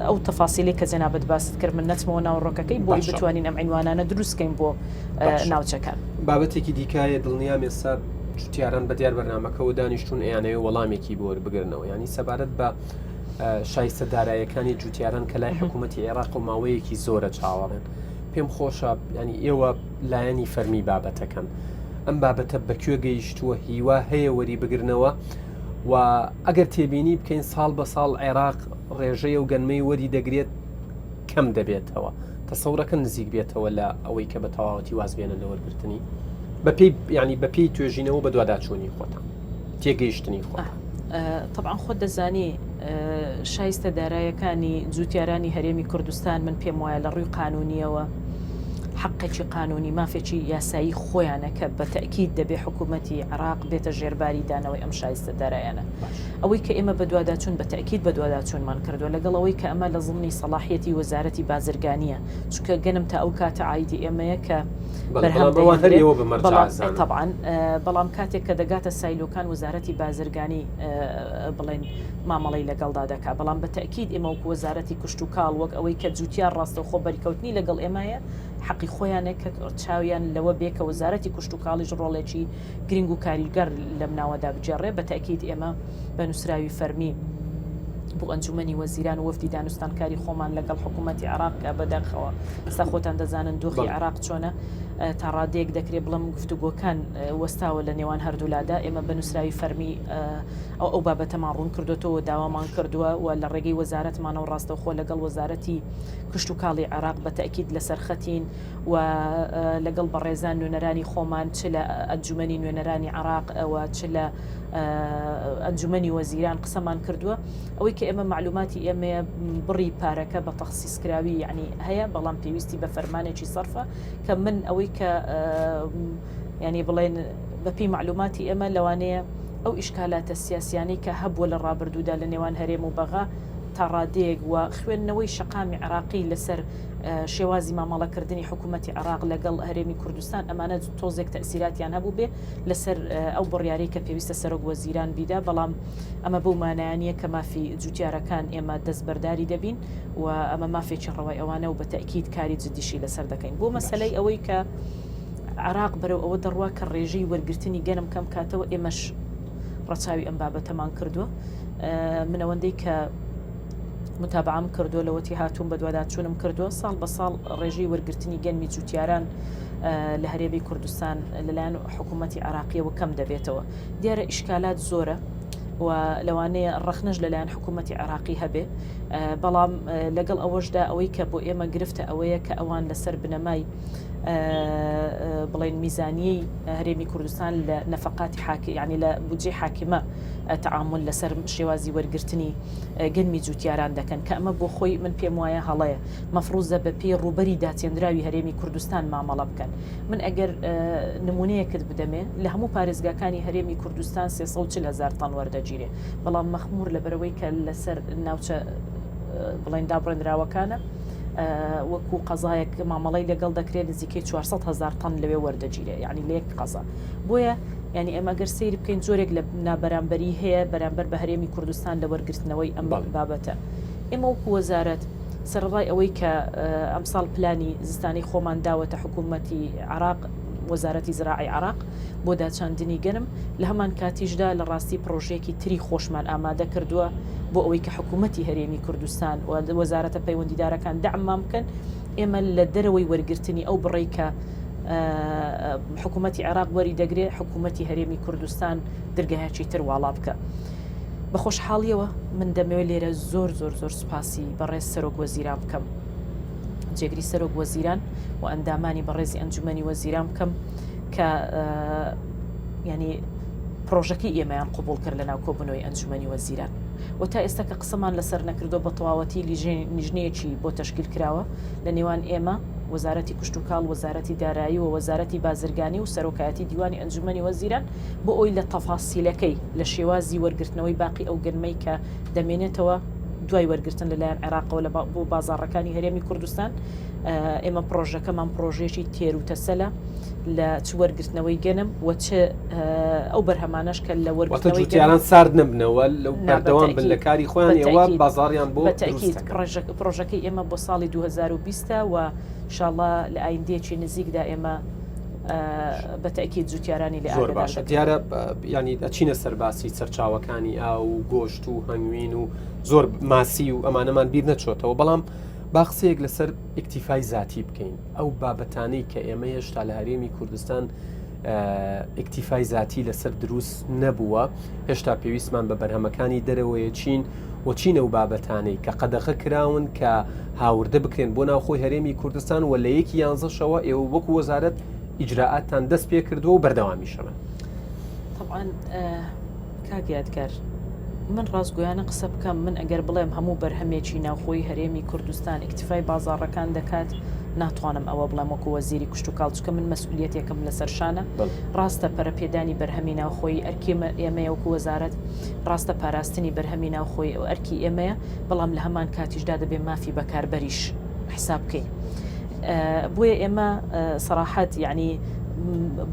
ئەو تەفاسیلی کە جەنابەت باست کرد من نەچمەوە ناوەڕۆکەکەی بۆی بتوانین ئەم عینوانانە دروستکەین بۆ ناوچەکان. بابەتێکی دیکایە دڵنیام ئێستا جوتیاران بە دیار بەرنامەکەەوە دانیشتون ئەیانەوێ وەڵامێکی بۆ بگرنەوە ینی سەبارەت بە شایستە دارایەکانی جوتیاران کە لای حکوومەتتی عێراق و ماوەیەکی زۆرە چاوەڕێن پێم خۆشە ینی ئێوە لایەنی فەرمی بابەتەکەن ئەم بابەتە بەکوێ گەیشتووە هیوا هەیە وەری بگرنەوە و ئەگەر تێبینی بکەین ساڵ بە ساڵ عێراق ڕێژەیە و گەنمەی وەری دەگرێت کەم دەبێتەوە تەسەورەکە نزیک بێتەوە لە ئەوەی کە بە تەواوەتی واز بێنن لە وەرگرتنی بەپێی ینی بەپێی توێژینەوە بەدواداچوونی خۆتان تێگەیشتنی خۆتان. تەبعەن خۆت دەزانی شایستە دارایەکانی جوتیارانی هەرێمی کوردستان من پێم وایە لە ڕووی قانونیەوە حەقێکی قانونی مافێکی یاسایی خۆیانە کە بە تەئکید دەبێ حکوومەتی عێراق بێتە ژێرباری دانەوەی ئەم شایستە دارایانە. ئەوەی کە ئێمە بەدواداچوون بە تەئکید بەدواداچوونمان کردووە لەگەڵ ئەوەی کە ئەمە لە زمنی سەڵاحیەتی وەزارەتی بازرگانییە چونکە گەنم تا ئەو کاتە عایدی ئێمەیە کە بەرهەم دەهێنرێ بەڵام تەبعەن بەڵام کاتێک کە دەگاتە سایلۆکان وەزارەتی بازرگانی بڵێن مامەڵەی لەگەڵدا دەکا بەڵام بە تەئکید ئێمە وەکو وەزارەتی کشتوکاڵ وەک ئەوەی کە جوتیار ڕاستەوخۆ بەریکەوتنی لەگەڵ ئێمایە حەقی خۆیانە کە چاویان لەوە بێ کە وەزارەتی کشتوکاڵیش ڕۆڵێکی گرنگ و کاریگەر لەم ناوەدا بگێڕێ، بە تەئکید ئێمە بە نووسراوی فەرمی بۆ ئەنجومەنی وەزیران و وەفدی دانوستانکاری خۆمان لەگەڵ حکوومەتی عێراق کە بەداخەوە ئێستا خۆتان دەزانن دۆخی عێراق چۆنە تا ڕادەیەک دەکرێ بڵێم گفتوگۆکان وەستاوە لە نێوان هەردوولادا ئێمە بە نووسراوی فەرمی ئەو ئەو بابەتەمان ڕوون کردوێتەوە داوامان کردووە و لە ڕێگەی وەزارەتمانەوە ڕاستەوخۆ لەگەڵ وەزارەتی کشتوکاڵی عێراق بە تەئکید لەسەر خەتین و لەگەڵ بەڕێزان نوێنەرانی خۆمان چ لە ئەنجومەنی نوێنەرانی عێراق و چ لە ئەنجومەنی وەزیران قسەمان کردووە ئەوەی کە ئێمە معلوماتی ئێمەیە بڕی پارەکە بە تەخسیسکراوی یعنی هەیە بەڵام پێویستی بە فەرمانێکی سەرفە کە من ئەوەی کە ینی بڵێن بەپی معلوماتی ئێمە لەوانەیە ئەو ئیشکالاتە سیاسیانەی کە هەبووە لە ڕابردوودا لە نێوان هەرێم و بەغا تا ڕادەیەک و خوێندنەوەی شەقامی عراقی لەسەر شێوازی مامەڵەکردنی حکوومەتی عێراق لەگەڵ هەرێمی کوردستان ئەمانە تۆزێک تەئسیراتیان هەبووبێ لەسەر ئەو بڕیارەی کە پێویستە سەرۆک وەزیران بیدا بەڵام ئەمە بەو مانایە نییە کە مافی جوتیارەکان ئێمە دەستبەرداری دەبین و ئەمە مافێکی ڕەوای ئەوانە و بە تەئکید کاری جدیشی لەسەر دەکەین بۆ مەسەلەی ئەوەی کە عێراق بەرەو ئەوە دەڕوا کە ڕێژەی وەرگرتنی گەنم کەم کاتەوە ئێمەش ڕەچاوی ئەم بابەتەمان کردووە من ئەوەندەی کە متابعەم کردووە لەوەتی هاتووم بەدواداچوونم کردووە ساڵ بە ساڵ ڕێژەی وەرگرتنی گەنمی جوتیاران لە هەرێمی کوردستان لەلایەن حکوومەتی عراقیەوە کەم دەبێتەوە دیارە ئیشکالات زۆرە و لەوانەیە ڕەخنەش لەلایەن حکوومەتی عراقی هەبێ بەڵام لەگەڵ ئەوەشدا ئەوەی کە بۆ ئێمە گرفتە ئەوەیە کە ئەوان لەسەر بنەمای بڵێن میزانیەی هەرێمی کوردستان لە نەفقاتی حاکی یعنی لە بودجەی حاکمە تەعامول لەسەر شێوازی وەرگرتنی گەنمی جوتیاران دەکەن کە ئەمە بۆ خۆی من پێم وایە هەڵەیە مەفروزە بە پێی ڕووبەری داچێنراوی هەرێمی کوردستان مامەڵە بکەن من ئەگەر نمونەیەکت بدەمێ لە هەموو پارێزگاکانی هەرێمی کوردستان 340 هزار تەن وەردەگیرێ بەڵام مەخمور لەبەرەوەی کە لەسەر ناوچە بڵێن دابڕێنراوەکانە وەکو قەزایەک مامەڵەی لەگەڵ دەکرێت نزیکەی 400 هزار تەن لەوێ وەردەگیرێ یعنی لە یەک قەزا بۆیە یانی ئێمە گەر سەیر بکەین جۆرێک لە نابەرامبەری هەیە بەرامبەر بە هەرێمی کوردستان لە وەرگرتنەوەی ئەم بابەتە. ئێمە وەکو وەزارەت سەرەڕای ئەوەی کە ئەمساڵ پلانی زستانەی خۆمان داوەتە حکوومەتی عێراق، وەزارەتی زراعەی عێراق بۆ داچاندنی گەنم، لە هەمان کاتیشدا لە ڕاستی پڕۆژەیەکی تری خۆشمان ئامادە کردووە بۆ ئەوەی کە حکوومەتی هەرێمی کوردستان و وەزارەتە پەیوەندیدارەکان دەعممان بکەن، ئێمە لە دەرەوەی وەرگرتنی ئەو بڕەی کە حکوومەتی عێراق وەری دەگرێ حکوومەتی هەرێمی کوردستان درگایەکی تر واڵا بکە. بە خۆشحاڵیەوە من دەمەوێت لێرە زۆر زۆر زۆر سوپاسی بەڕێز سەرۆک وەزیران بکەم. جێگری سەرۆک وەزیران و ئەندامانی بەڕێزی ئەنجومەنی وەزیران بکەم کە ینی پرۆژەکەی ئێمەیان قوبول کرد لە ناو کۆبوونەوەی ئەنجومەنی وەزیران و تا ئێستا کە قسەمان لەسەر نەکردو بە تەواوەتی لیژنەیەکی بۆ تەشکیل کراوە لە نێوان ئێمە وەزارەتی کشتوکاڵ وەزارەتی دارایی و وەزارەتی بازرگانی و سەرۆکایەتی دیوانی ئەنجومەنی وەزیران بۆ ئەوی لە تەفاسیلەکەی لە شێوازی وەرگرتنەوەی باقی ئەو گەنمەی کە دەمێنێتەوە دوای وەرگرتن لەلایەن عێراقەوە لە بۆ بازاڕەکانی هەرێمی کوردستان ئێمە پڕۆژەکەمان پڕۆژەیەکی تێر و تەسەلە لە چ وەرگرتنەوەی گەنم و چ ئەو بەرهەمانەش کە لە وەرگرتنەوەی جوتیاران سارد نەبنەوە لەو بەردەوام بن لە کاری خۆیان ئێوە بازاڕیان بۆ بەتەکید پڕۆژەکەی ئێمە بۆ ساڵی 2020 و شاڵە لە ئایندەیەکی نزیکدا ئێمە بە تەئکید جوتیارانی لێ زۆر باشە دیارە ینی ئەچینە سەرباسی سەرچاوەکانی ئاو و گۆشت و هەنگوین و زۆر ماسی و ئەمانەمان بیر نەچۆتەوە بەڵام با قسەیەک لەسەر ئیکتیفای زاتی بکەین ئەو بابەتانەی کە ئێمە هێشتا لە هەرێمی کوردستان ئیکتیفای زاتی لەسەر دروست نەبووە هێشتا پێویستمان بە بەرهەمەکانی دەرەوەیە چین و چین ئەو بابەتانەی کە قەدەغە کراون کە هاوردە بکرێن بۆ ناوخۆی هەرێمی کوردستان و لە یەکی یانزەشەوە ئێوە وەکو وەزارەت ئیجرائاتتان دەست پێ کردووە و بەردەوامیشەبن. طبعا کاک یادگار من ڕاستگۆیانە قسە بکەم من ئەگەر بڵێم هەموو بەرهەمێکی ناوخۆی هەرێمی کوردستان ئیکتیفای بازاڕەکان دەکات ناتوانم ئەوە بڵێم وەکو وەزیری کشتوکاڵ چونکە من مەسئولیەتێکم لەسەر شانە ڕاستە پەرەپێدانی بەرهەمی ناوخۆیی ئەرکی ئێمەیە وەکو وەزارەت ڕاستە پاراستنی بەرهەمی ناوخۆیی ئەو ئەرکی ئێمەیە بەڵام لە هەمان کاتیشدا دەبێ مافی بەکاربەریش حساب بکەین بۆیە ئێمە سەراحەت یعنی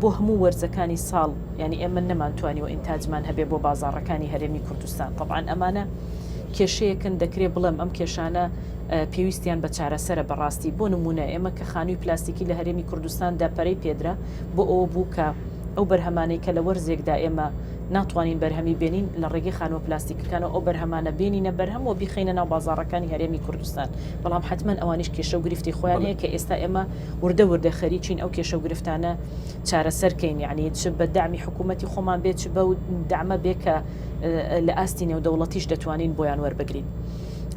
بۆ هەموو وەرزەکانی ساڵ یعنی ئێمە نەمانتوانیوە ئینتاجمان هەبێ بۆ بازاڕەکانی هەرێمی کوردستان تەبعەن ئەمانە کێشەیەکن دەکرێ بڵێم ئەم کێشانە پێویستیان بە چارەسەرە بەڕاستی بۆ نمونە ئێمە کە خانووی پلاستیکی لە هەرێمی کوردستاندا پەرەی پێدرا بۆ ئەوە بوو کە ئەو بەرهەمانەی کە لە وەرزێکدا ئێمە ناتوانین بەرهەمی بێنین لە ڕێگەی خانووە پلاستیکەکانەوە ئەو بەرهەمانە بێنینە بەرهەم و بیخەینە ناو بازاڕەکانی هەرێمی کوردستان بەڵام حەتمەن ئەوانیش کێشە و گرفتی خۆیان هەیە کە ئێستا ئێمە وردە وردە خەریکین ئەو کێشە و گرفتانە چارەسەر کەین یعنی چ بە دەعمی حکوومەتی خۆمان بێ چ بەو دەعمە بێ کە لە ئاستی نێودەوڵەتیش دەتوانین بۆیان وەربگرین.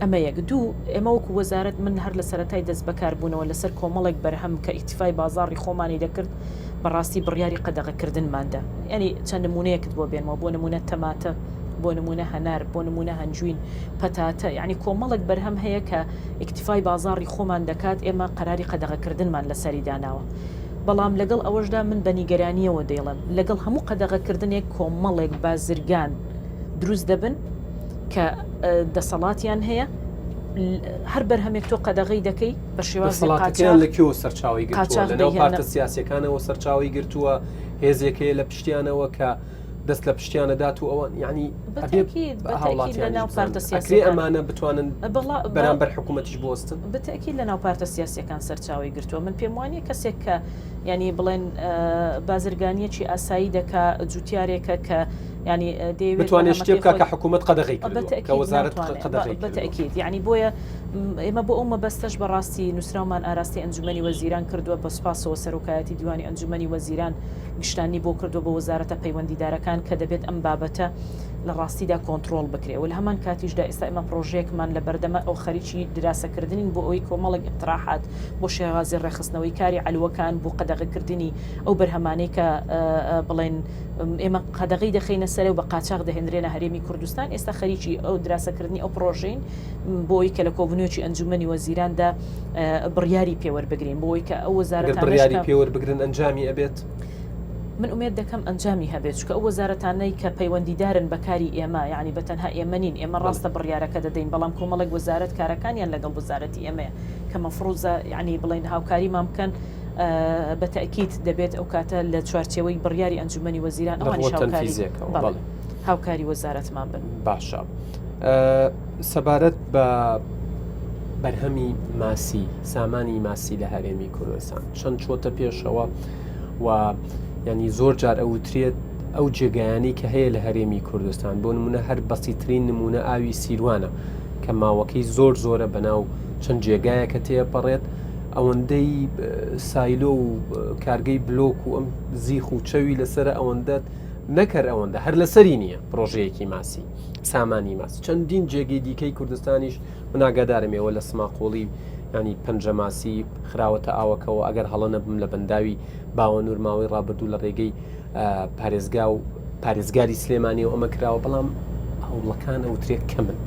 ئەمە یەک دوو ئێمە وەکو وەزارەت من هەر لە سەرەتای دەست بەکاربوونەوە لەسەر کۆمەڵێک بەرهەم کە ئیکتیفای بازاڕی خۆمانی دەکرد بەڕاستی بڕیاری قەدەغەکردنمان دا یانی چەند نمونەیەکت بۆ بێنمەوە بۆ نمونە تەماتە بۆ نمونە هەنار بۆ نمونە هەنجوین پەتاتە یعنی کۆمەڵێک بەرهەم هەیە کە ئیکتیفای بازاڕی خۆمان دەکات ئێمە قەراری قەدەغەکردنمان لەسەری داناوە بەڵام لەگەڵ ئەوەشدا من بە نیگەرانیەوە دەیڵێم لەگەڵ هەموو قەدەغەکردنێک کۆمەڵێک بازرگان دروست دەبن کە دەسەڵاتیان هەیە هەر بەرهەمێک تۆ قەدەغەی دەکەی بە شێوازی قاچاخ لە کوێوە سەرچاوەی گرتووە لە ناو پارتە سیاسیەکانەوە سەرچاوەی گرتووە هێزێک هەیە لە پشتیانەوە کە دەست لە پشتیانە دات و ئەوان یعنی ئەکرێ ئەمانە بتوانن بەرامبەر حکوومەتیش بوەستن بەتەکید لە ناو پارتە سیاسیەکان سەرچاوی گرتووە من پێم وانە کەسێک کە ینی بڵێن بازرگانیەکی ئاسایی دەکا جوتیارێکە کە ینی دەیەوێت بتوانێت شتێ بکە کە حکوومەت قەدەغی کە وەزارەت قەدەغی بەتەکید یعنی بۆیە ئێمە بۆ ئەو مەبەستەش بەڕاستی نووسراومان ئاراستەی ئەنجومەنی وەزیران کردووە، بە سوپاسەوە سەرۆکایەتی دیوانی ئەنجومەنی وەزیران گشتانی بۆ کردووە بۆ وەزارەتە پەیوەندیدارەکان کە دەبێت ئەم بابەتە لە ڕاستیدا کۆنتڕۆڵ بکرێ و لە هەمان کاتیشدا ئێستا ئێمە پڕۆژەیەکمان لە بەردەمە ئەو خەریکی دراسەکردنین بۆ ئەوەی کۆمەڵێک ئیقتراحات بۆ شێوازی ڕێکخستنەوەی کاری عەلوەکان بۆ قەدەغەکردنی ئەو بەرهەمانەی کە بڵێن ئێمە قەدەغەی دەخەینە سەرێ و بە قاچاخ دەهێنرێنە هەرێمی کوردستان ئێستا خەریکی ئەو دراسەکردنی ئەو پڕۆژەین بۆ ئەوەی کە لە کۆبوونەوەکی ئەنجومەنی وەزیراندا بڕیاری پێوەربگرین بۆ ئەوەی کە ئەو وەزارەتانەش بڕیاری پێوەربگرن ئەنجامی ئەبێت؟ من ئومێد دەکەم ئەنجامی هەبێت چونکە ئەو وەزارەتانەی کە پەیوەندیدارن بە کاری ئێمە یعنی بە تەنها ئێمە نین ئێمە ڕاستە بڕیارەکە دەدەین بەڵام کۆمەڵێک وەزارەت کارەکانیان لەگەڵ وەزارەتی ئێمەیە کە مەفروزە یعنی بڵێن هاوکاریمان بکەن بە تەئکید دەبێت ئەو کاتە لە چوارچێوەی بڕیاری ئەنجومەنی وەزیران ئەوانیش هاوکاری هاوکاری وەزارەتمان بن. باشە سەبارەت بە بەرهەمی ماسی سامانی ماسی لە هەرێمی کوردستان چەند چۆتە پێشەوە و ینی زۆر جار ئەوترێت ئەو جێگایانی کە هەیە لە هەرێمی کوردستان بۆ نمونە هەر بەسیترین نمونە ئاوی سیروانە کە ماوەکەی زۆر زۆرە بەناو چەند جێگایەکە تێپەڕێت ئەوەندەی سایلۆ و کارگەی بلۆک و ئەم زیخ و چەوی لەسرە ئەوەندە نەکەر ئەوەندە هەر لەسەری نییە پرۆژەیەکی ماسی سامانی ماسی چەندین جێگەی دیکەی کوردستانیش من ئاگادارم ئێوە لە سماقۆڵی ینی پەنجەماسی خراوەتە ئاوەکەوە ئەگەر هەڵە نەبم لە بەنداوی باوەنور ماوەی ڕابردوو لە ڕێگەی پارێزگا و پارێزگاری سلێمانی و ئەمە کراوە بەڵام هەوڵەکان ئەوترێت کەمن.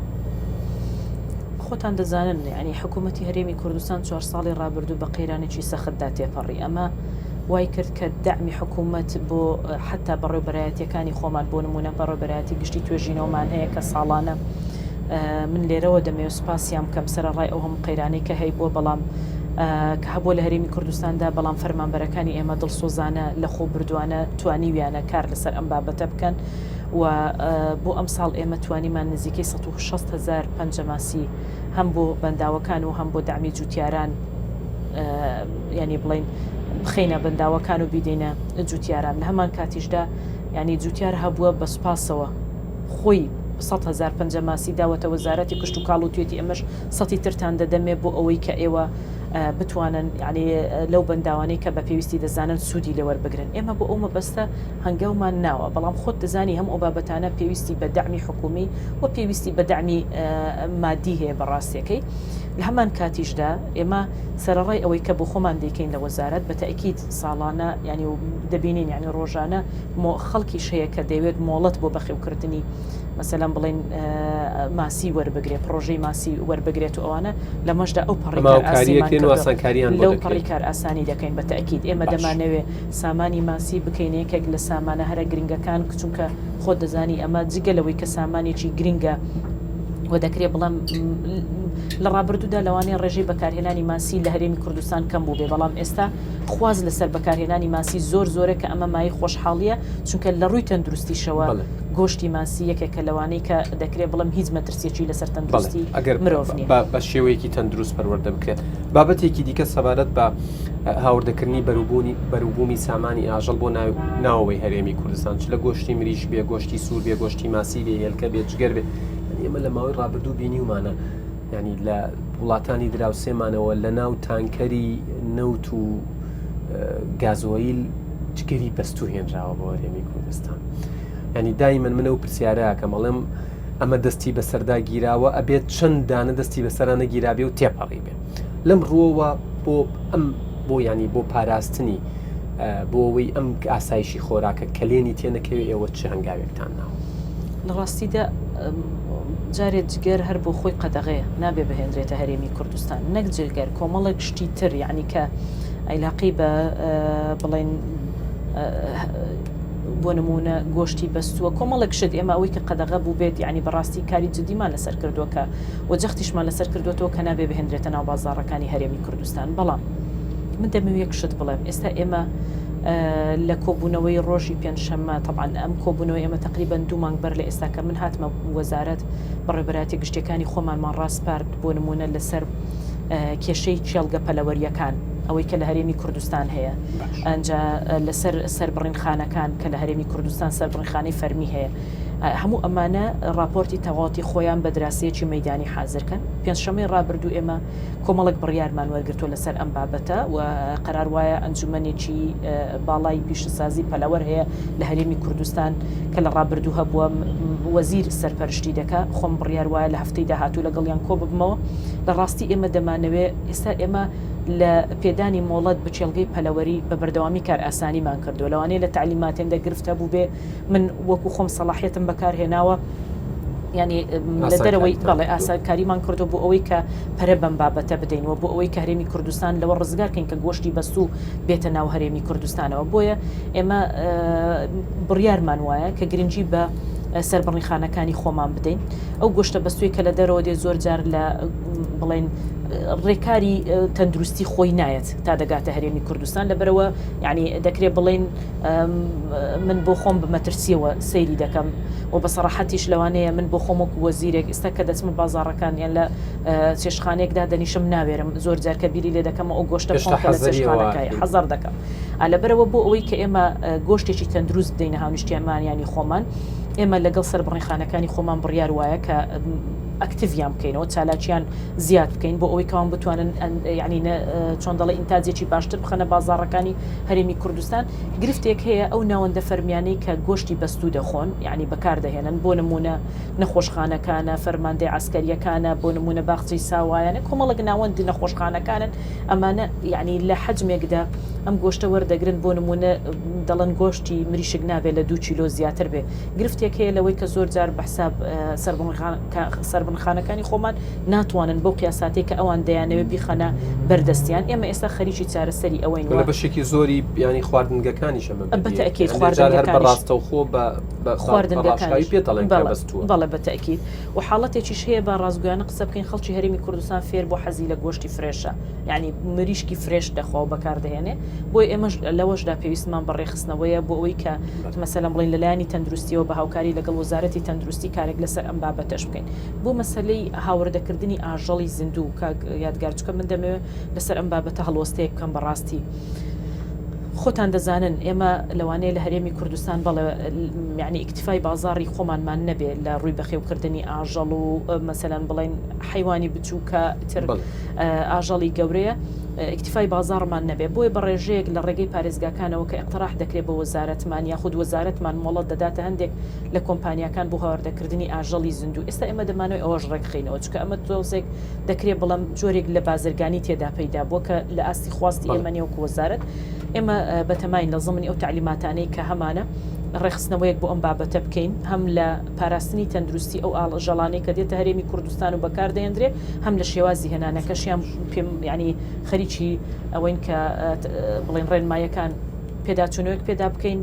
خۆتان دەزانن یانی حکوومەتی هەرێمی کوردستان چوار ساڵی ڕابردوو بە قەیرانێکی سەختدا تێپەڕی ئەمە وای کرد کە دەعمی حکوومەت بۆ حتا بەڕێوبەرایەتیەکانی خۆمان بۆ نمونە بەڕێوبەرایەتی گشتی توێژینەوەمان هەیە کە ساڵانە من لێرەوە دەمەوێت سوپاسیان بکەم سەرەڕای ئەو هەموو قەیرانەی کە هەیبووە بەڵام کە هەبووە لە هەرێمی کوردستاندا بەڵام فەرمانبەرەکانی ئێمە دڵسۆزانە لە خۆ بردووانە توانیویانە کار لەسەر ئەم بابەتە بکەن و بۆ ئەمساڵ ئێمە توانیمان نزیکەی 160 هزار پەنجەماسی هەم بۆ بەنداوەکان و هەم بۆ دەعمی جوتیاران ینی بڵین بخینە بەنداوەکان و بیدەینە جوتیاران لە هەمان کاتیشدا ینی جوتیار هەبووە بە سوپاسەوە خۆی 100 هزار پەنجەماسی داوەتە وەزارەتی کشتوکاڵ و توێتی ئەمەش سەتی ترتان دەدەمێ بۆ ئەوەی کە ئێوە بتوانن یانی لەو بەنداوانەی کە بە پێویستی دەزانن سوودی لێ وەربگرن. ئێمە بۆ ئەو مەبەستە هەنگاومان ناوە، بەڵام خۆت دەزانی هەموو ئەو بابەتانە پێویستی بە دەعمی حکوومی و پێویستی بە دەعمی مادی هەیە بە ڕاستیەکەی. لە هەمان کاتیشدا ئێمە سەرەڕای ئەوەی کە بۆ خۆمان دەیکەین لە وەزارەت بە تەئکید ساڵانە یانی دەبینین یانی ڕۆژانە خەڵکیش هەیە کە دەیەوێت مۆڵەت بۆ بەخێوکردنی مەسەلەن بڵێین ماسی وەربگرێ پڕۆژەی ماسی وەربگرێت و ئەوانە لەمەشدا ئەو پەڕی کارئاسانیمان کردووە لەو پەڕی کارئاسانی دەکەین بە تەئکید ئێمە دەمانەوێ سامانی ماسی بکەینە یەکێک لە سامانە هەرە گرنگەکان چونکە خۆت دەزانی ئەمە جگە لەوەی کە سامانێکی گرنگە و دەکرێ بڵێم لە ڕابردوودا لەوانەیە ڕێژەی بەکارهێنانی ماسی لە هەرێمی کوردستان کەم بووبێ بەڵام ئێستا خواست لەسەر بەکارهێنانی ماسی زۆر زۆرە کە ئەمە مایەی خۆشحاڵییە چونکە لە ڕووی تەندروستیشەوە گۆشتی ماسی یەکێکە لەوانەی کە دەکرێت بڵێم هیچ مەترسیەکی لەسەر تەندروستی ئەگەر مرۆڤ نییە بە شێوەیەکی تەندروست پەروەردە بکرێت. بابەتێکی دیکە سەبارەت بە هاوردەکردنی بەروبوونی بەروبوومی سامانی ئاژەڵ بۆ ناوەوەی هەرێمی کوردستان چ لە گۆشتی مریش بێ گۆشتی سوور بێ گۆشتی ماسی بێ هێلکە بێ جگەر بێ ئێمە لە ماوەی ڕابردوو بینیومانە ینی لە وڵاتانی دراوسێمانەوە لە ناو تانکەری نەوت و گازۆیل جگەری بەستوو هێنراوە بۆ هەرێمی کوردستان. ینی دایمەن من ئەو پرسیارە ئەکەم ئەڵێم ئەمە دەستی بەسەردا گیراوە ئەبێت چەند دانە دەستی بەسەرا نەگیرابێ و تێپەڕی بێ لەم ڕووەوە بۆ ئەم بۆ ینی بۆ پاراستنی بۆ ئەوەی ئەم ئاسایشی خۆراکە کەلێنی تێنەکەوێ ئێوە چ هەنگاوێکتان ناوە؟ لە ڕاستیدا جارێ جگەر هەر بۆ خۆی قەدەغەیە نابێ بهێنرێتە هەرێمی کوردستان نەک جگەر کۆمەڵێک شتی تر یعنی کە عیلاقی بە بڵێن بۆ نموونە گۆشتی بەستووە کۆمەڵێک شت ئێمە ئەوەی کە قەدەغە بووبێت یانی بەڕاستی کاری جدیمان لەسەر کردووە کە و جەختیشمان لەسەر کردووەتەوە کە نابێ بهێنرێتە ناو بازاڕەکانی هەرێمی کوردستان بەڵام من دەمەوێت یەک شت بڵێم ئێستا ئێمە لە کۆبوونەوەی ڕۆژی پێنجشەممە تەبعەن ئەم کۆبوونەوەی ئێمە تقریبان دوو مانگ بەر لە ئێستا کە من هاتمە وەزارەت بەڕێوەبەرایەتی گشتیەکانی خۆمانمان ڕاسپارد بۆ نموونە لەسەر کێشەی کێڵگە پەلەوەریەکان ئەوەی کە لە هەرێمی کوردستان هەیە ئەنجا لەسەر سەربڕینخانەکان کە لە هەرێمی کوردستان سەربڕینخانەی فەرمی هەیە هەموو ئەمانە ڕاپۆرتی تەواوەتی خۆیان بە دراسەیەکی مەیدانی حازرکەن پێنجشەمەی ڕابردوو ئێمە کۆمەڵێک بڕیارمان وەرگرتووە لەسەر ئەم بابەتە و قەرار وایە ئەنجومەنێکی باڵای پیشەسازی پەلەوەر هەیە لە هەرێمی کوردستان کە لە ڕابردوو هەبووە وەزیر سەرپەرشتی دەکا خۆم بڕیار وایە لە هەفتەی داهاتوو لەگەڵیان کۆ ببمەوە لە ڕاستی ئێمە دەمانەوێ ئێستا ئێمە لە پێدانی مۆڵەت بە کێڵگەی پەلەوەری بە بەردەوامی کارئاسانیمان کردووە، لەوانەیە لە تەعلیماتێندا گرفت هەبووبێ، من وەکو خۆم سەڵاحیەتم بەکار هێناوە، یانی لە دەرەوەی بەڵێ ئاسانکاریمان کردووە بۆ ئەوەی کە پەرە بەم بابەتە بدەین و بۆ ئەوەی کە هەرێمی کوردستان لەوە ڕزگار کەین کە گۆشتی بەستوو بێتە ناو هەرێمی کوردستانەوە. بۆیە ئێمە بڕیارمان وایە کە گرنگی بە سەربڕینخانەکانی خۆمان بدەین. ئەو گۆشتە بەستووی کە لە دەرەوە دێت زۆر جار لە بڵێن ڕێکاری تەندروستی خۆی نایەت تا دەگاتە هەرێمی کوردستان لەبەرەوە یعنی دەکرێت بڵێن من بۆ خۆم بمەترسیەوە سەیری دەکەم و بە سەراحەتیش لەوانەیە من بۆ خۆم وەکو وەزیرێک ئێستا کە دەچمە بازاڕەکان یان لە چێشخانێکدا دەنیشم ناوێرم زۆر جار کە بیری لێ دەکەم ئەو گۆشتە بخۆم کە لە چێشخانەکەی حەزەر دەکەم لەبەرەوە بۆ ئەوەی کە ئێمە گۆشتێکی تەندروست بدەینە هاونیشتیانمانیانی خۆمان ئێمە لەگەڵ سەربڕینخانەکانی خۆمان بڕیار وایە کە. ئەکتیڤیان بکەینەوە چالاکیان زیاد بکەین بۆ ئەوەی کەوان بتوانن یعنی چۆن دەڵێ ئینتاجێکی باشتر بخەنە بازاڕەکانی هەرێمی کوردستان گرفتێک هەیە ئەو ناوەندە فەرمیانەی کە گۆشتی بەستوو دەخۆن یعنی بەکاردەهێنن بۆ نمونە نەخۆشخانەکانە فەرماندەی عسکەریەکانە بۆ نمونە باخچەی ساوایانە کۆمەڵک ناوەندی نەخۆشخانەکانن ئەمانە یعنی لە حەجمێکدا ئەم گۆشتە وەردەگرن بۆ نمونە دەڵێن گۆشتی مریشک نابێت لە دو کیلۆ زیاتر بێ گرفتێک هەیە لەوەی کە زۆر جار بە حساب سەربنخانەکانی خۆمان ناتوانن بەو قیاساتەی کە ئەوان دەیانەوێت بیخەنە بەردەستیان ئێمە ئێستا خەریکی چارەسەری ئەوەین لە بەشێکی زۆری بیانی خواردنگەکانیش ئەمە بە تەئکید خواردنگەکانیش ڕاستەوخۆ بە خواردنگەکانیش پێ دەڵێن کە بەستووە بەڵێ بە تەئکید و حاڵەتێکیش هەیە با ڕاستگۆیانە قسە بکەین خەڵکی هەرێمی کوردستان فێر بۆ حەزی لە گۆشتی فرێشە یعنی مریشکی فرێش دەخوا و بەکاردەهێنێ بۆیە ئێمەش لەوەشدا پێویستمان بە ڕێکخستنەوەیە بۆ ئەوەی کە مەسەلەن بڵێین لە لایەنی تەندروستیەوە بە هاوکاری لەگەڵ وەزارەتی تەندروستی کارێک لەسەر ئەم بابەتەش بکەین بۆ مەسەلەی هاوردەکردنی ئاژەڵی زیندوو کاک یادگار چونکە من دەمەوێت لەسەر ئەم بابەتە هەڵوەستەیەک بکەم بەڕاستی خۆتان دەزانن ئێمە لەوانەیە لە هەرێمی کوردستان بەڵێ یعنی ئیکتفای بازاڕی خۆمانمان نەبێ لە ڕووی بەخێوکردنی ئاژەڵ و مەسەلەن بڵێن حەیوانی بچووکە تر ئاژەڵی گەورەیە ئیکتیفای بازاڕمان نەبێ بۆیە بە ڕێژەیەک لە ڕێگەی پارێزگاکانەوە کە ئیقتراح دەکرێ بۆ وەزارەتمان یاخود وەزارەتمان مۆڵەت دەداتە هەندێک لە کۆمپانیاکان بۆ هاوردەکردنی ئاژەڵی زیندوو ئێستا ئێمە دەمانەوێ ئەوەش ڕێکخەینەوە چونکە ئەمە تۆزێک دەکرێ بڵێم جۆرێک لە بازرگانی تێدا پەیدا بووە کە لە ئاستی خواستی ئێمە نیە وەکو وەزارەت ئێمە بەتەماین لە زمنی ئەو تەعلیماتانەی کە هەمانە ڕێکخستنەوەیەک بۆ ئەم بابەتە بکەین هەم لە پاراستنی تەندروستی ئەو ئاژەڵانەی کە دێتە هەرێمی کوردستان و بەکاردەهێندرێ هەم لە شێوازی هێنانەکەشیان پێم یعنی خەریکی ئەوەین کە بڵێن ڕێنمایەکان پێداچوونەوەک پێدا بکەین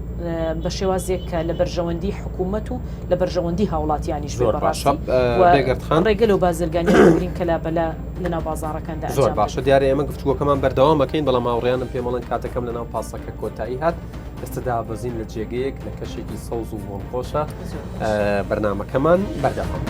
بە شێوازێک کە لە بەرژەوەندی حکوومەت و لە بەرژەوەندی هاوڵاتیانیش زۆر باشە ڕێگە لەو بازرگانی بگرین کە لابەلا لەناو بازاڕەکاندا زۆر باشە دیارە ئێمە گفتوگۆکەمان بەردەوام ئەکەین بەڵام هاوڕێیانم پێمەڵێن کاتەکەم لەناو پاسەکە کۆتایی هات ئێستا دابەزین لە جێگەیەک لە کەشێکی سەوز و بۆنخۆشە بەرنمەکەمان بەردەوام.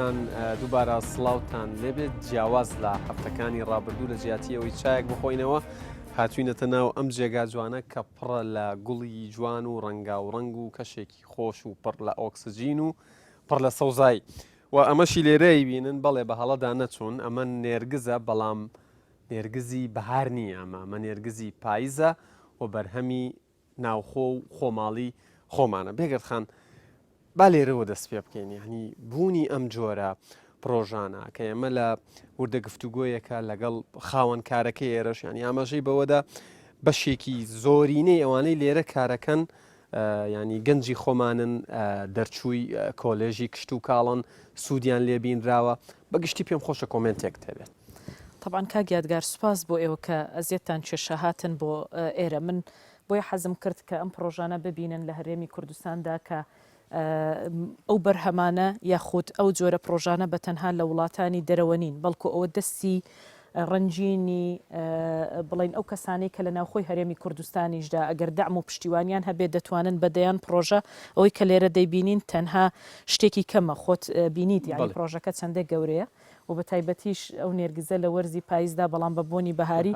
ئەزیزان دووبارە سڵاوتان لێبێت جیاواز لە هەفتەکانی ڕابردوو لە جیاتی ئەوەی چایەک بخۆینەوە هاتوینەتە ناو ئەم جێگا جوانە کە پڕە لە گوڵی جوان و ڕەنگا و ڕەنگ و کەشێکی خۆش و پڕ لە ئۆکسجین و پڕ لە سەوزایی و ئەمەشی لێرە ئەیبینن بەڵێ بە هەڵەدا نەچوون ئەمە نێرگزە بەڵام نێرگزی بەهار نییە ئەمە ئەمە نێرگزی پایزە و بەرهەمی ناوخۆ و خۆماڵی خۆمانە بێگەرد خان با لێرەوە دەست پێ بکەین یعنی بوونی ئەم جۆرە پرۆژانە کە ئێمە لە وردە گفتوگۆیەکە لەگەڵ خاوەن کارەکەی ئێرەش یعنی ئاماژەی بەوەدا بەشێکی زۆرینەی ئەوانەی لێرە کارەکەن یانی گەنجی خۆمانن دەرچووی کۆلێژی کشتوکاڵن سوودیان لێ بینراوە بە گشتی پێم خۆشە کۆمێنتێکت هەبێت. تەبعەن کاک یادگار سوپاس بۆ ئێوە کە ئەزیەتتان کێشا هاتن بۆ ئێرە من بۆیە حەزم کرد کە ئەم پڕۆژانە ببینن لە هەرێمی کوردستاندا کە ئەو بەرهەمانە یاخود ئەو جۆرە پڕۆژانە بە تەنها لە وڵاتانی دەرەوە نین بەڵکو ئەوە دەستی ڕەنگینی بڵێین ئەو کەسانەی کە لە ناوخۆی هەرێمی کوردستانیشدا ئەگەر دەعم و پشتیوانیان هەبێت دەتوانن بە دەیان پڕۆژە ئەوەی کە لێرە دەیبینین تەنها شتێکی کەمە خۆت بینیت یانی پڕۆژەکە چەندە گەورەیە و بە تایبەتیش ئەو نێرگزە لە وەرزی پایزدا بەڵام بە بۆنی بەهاری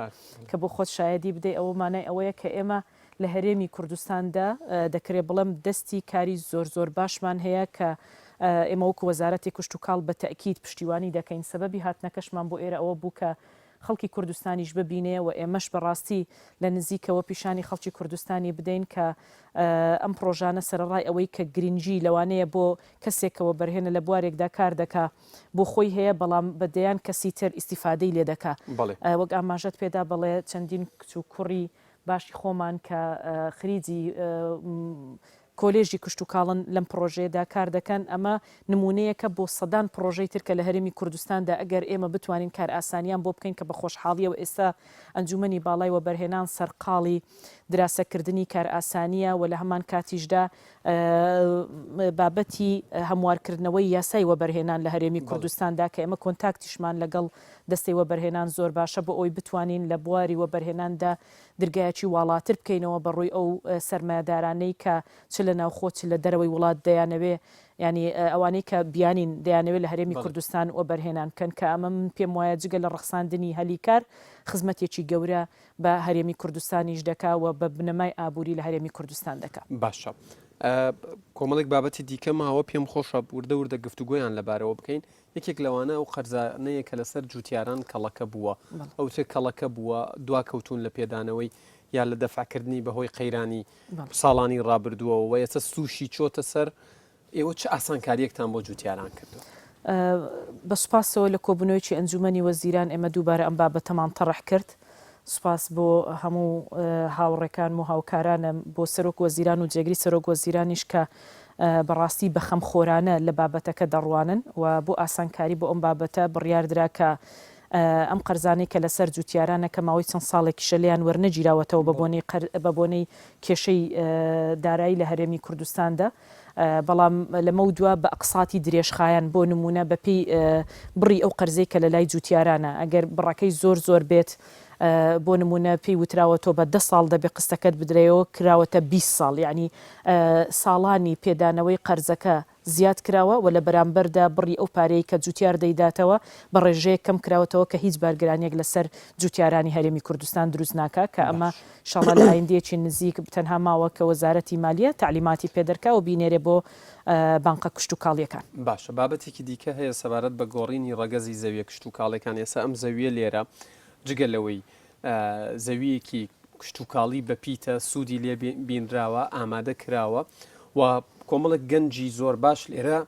کە بۆ خۆت شایەدی بدەی ئەوە مانای ئەوەیە کە ئێمە لە هەرێمی کوردستاندا دەکرێ بڵێم دەستی کاری زۆر زۆر باشمان هەیە کە ئێمە وەکو وەزارەتی کشتوکاڵ بە تەئکید پشتیوانی دەکەین، سەبەبی هاتنەکەشمان بۆ ئێرە ئەوە بوو کە خەڵکی کوردستانیش ببینێ و ئێمەش بە ڕاستی لە نزیکەوە پیشانی خەڵکی کوردستانی بدەین کە ئەم پڕۆژانە سەرەڕای ئەوەی کە گرنگی لەوانەیە بۆ کەسێک کە وەبەرهێنە لە بوارێکدا کار دەکا بۆ خۆی هەیە بەڵام بە دەیان کەسی تر ئیستیفادەی لێ دەکا وەک ئاماژەت پێدا بەڵێ چەندین کچ و کوڕی باشی خۆمان کە خریجی کۆلێژی کشتوکاڵن لەم پڕۆژەیەدا کار دەکەن، ئەمە نموونەیەکە بۆ سەدان پڕۆژەی تر کە لە هەرێمی کوردستاندا ئەگەر ئێمە بتوانین کارئاسانیان بۆ بکەین کە بە خۆشحاڵییەوە ئێستا ئەنجوومەنی باڵای وەبەرهێنان سەرقاڵی دراسەکردنی کارئاسانییە و لە هەمان کاتیشدا. بابەتی هەموارکردنەوەی یاسای وەبەرهێنان لە هەرێمی کوردستاندا کە ئێمە کۆنتاکتیشمان لەگەڵ دەستەی وەبەرهێنان زۆر باشە بۆ ئەوەی بتوانین لە بواری وەبەرهێناندا درگایەکی واڵاتر بکەینەوە بە ڕووی ئەو سەرمایەدارانەی کە چ لە ناوخۆ چ لە دەرەوەی وڵات دەیانەوێ یانی ئەوانەی کە بیانین دەیانەوێ لە هەرێمی کوردستان وەبەرهێنان بکەن کە ئەمە من پێم وایە جگە لە ڕەخساندنی هەلی کار خزمەتێکی گەورە بە هەرێمی کوردستانیش دەکا و بە بنەمای ئابووری لە هەرێمی کوردستان دەکا. باشە کۆمەڵێک بابەتی دیکە ماوە پێم خۆشە وردە وردە گفتوگۆیان لەبارەوە بکەین یەکێک لەوانە ئەو قەرزانەیە کە لەسەر جوتیاران کەڵەکە بووە ئەوترێ کەڵەکە بووە دواکەوتوون لە پێدانەوەی یا لە دەفعکردنی بەهۆی قەیرانی ساڵانی ڕابردووەوە و ئێستا سووشی چۆتە سەر ئێوە چ ئاسانکارییەکتان بۆ جوتیاران کردووە؟ بە سوپاسەوە لە کۆبوونەوەیەکی ئەنجوومەنی وەزیران ئێمە دووبارە ئەم بابەتەمان تەڕح کرد. سوپاس بۆ هەموو هاوڕێکانم و هاوکارانم، بۆ سەرۆک وەزیران و جێگری سەرۆک وەزیرانیش کە بەڕاستی بە خەمخۆرانە لە بابەتەکە دەڕوانن و بۆ ئاسانکاری بۆ ئەم بابەتە بڕیاردرا کە ئەم قەرزانەی کە لەسەر جوتیارانە کە ماوەی چەند ساڵێکیشە لێیان وەرنەگیراوەتەوە بە بۆنەی بە بۆنەی کێشەی دارایی لە هەرێمی کوردستاندا بەڵام لەمەودوا بە ئەقساتی درێژخایەن بۆ نموونە بەپێی بڕی ئەو قەرزەی کە لەلای جوتیارانە ئەگەر بڕەکەی زۆر زۆر بێت بۆ نموونە پێی وتراوە تۆ بە دە ساڵ دەبێ قستەکەت بدرەیەوە کراوەتە 20 ساڵ یعنی ساڵانی پێدانەوەی قەرزەکە زیاد کراوە و لە بەرامبەردا بڕی ئەو پارەی کە جوتیار دەیداتەوە بە ڕێژەیەک کەم کراوەتەوە کە هیچ بارگرانیەک لەسەر جوتیارانی هەرێمی کوردستان دروست ناکا کە ئەمە ئیشاڵا لە ئایندەیەکی نزیک تەنها ماوە کە وەزارەتی مالیە تەعلیماتی پێ دەرکا و بینێرێ بۆ بانقە کشتوکاڵیەکان. باشە بابەتێکی دیکە هەیە سەبارەت بە گۆڕینی ڕەگەزی زەویە کشتوکاڵیەکان ئێستا ئەم زەویە لێرە جگە لەوەی زەویەکی کشتوکاڵی بەپیتە سوودی لێ بینراوە ئامادە کراوە و کۆمەڵێک گەنجی زۆر باش لێرە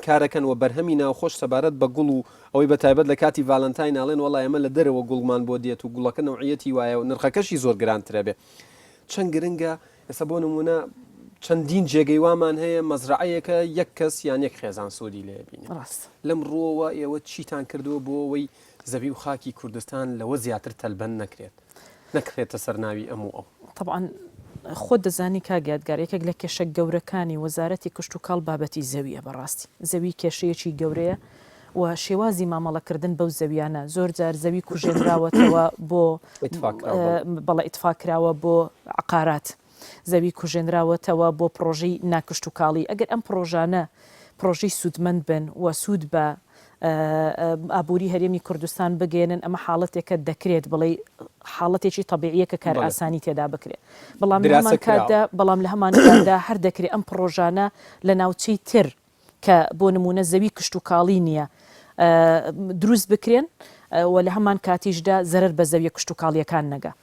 کارەکەن و بەرهەمی ناوخۆش سەبارەت بە گوڵ و ئەوەی بە تایبەت لە کاتی ڤالنتاین ئاڵێن وەڵا ئێمە لە دەرەوە گوڵمان بۆ دێت و گوڵەکە نەوعیەتی وایە و نرخەکەشی زۆر گرانترە بێ چەند گرنگە ئێستا بۆ نمونە چەندین جێگەی وامان هەیە مەزرعەیەکە یەک کەس یان یەک خێزان سوودی لێ بینێ ڕاست لەم ڕووەوە ئێوە چیتان کردووە بۆ ئەوەی زەوی و خاکی کوردستان لەوە زیاتر تەلبەند نەکرێت نەکرێتە سەر ناوی ئەم و ئەو؟ تەبعەن خۆت دەزانی کاک یادگار یەکێک لە کێشە گەورەکانی وەزارەتی کشتوکاڵ بابەتی زەوییە بەڕاستی زەوی کێشەیەکی گەورەیە و شێوازی مامەڵەکردن بەو زەویانە زۆر جار زەوی کوژێنراوەتەوە بۆ بەڵێ ئیتفاق کراوە بۆ عەقارات زەوی کوژێنراوەتەوە بۆ پڕۆژەی ناکشتوکاڵی، ئەگەر ئەم پڕۆژانە پڕۆژەی سوودمەند بن و سوود بە ئابووری هەرێمی کوردستان بگەیەنن، ئەمە حاڵەتێکە دەکرێت بڵێی حاڵەتێکی تەبیعییە کە کارئاسانی تێدا بکرێت، بەڵام لە هەمان کاتدا بەڵام لە هەمان کاتدا هەر دەکرێت ئەم پڕۆژانە لە ناوچەی تر کە بۆ نموونە زەوی کشتوکاڵی نییە دروست بکرێن و لە هەمان کاتیشدا زەرەر بە زەویە کشتوکاڵییەکان نەگا.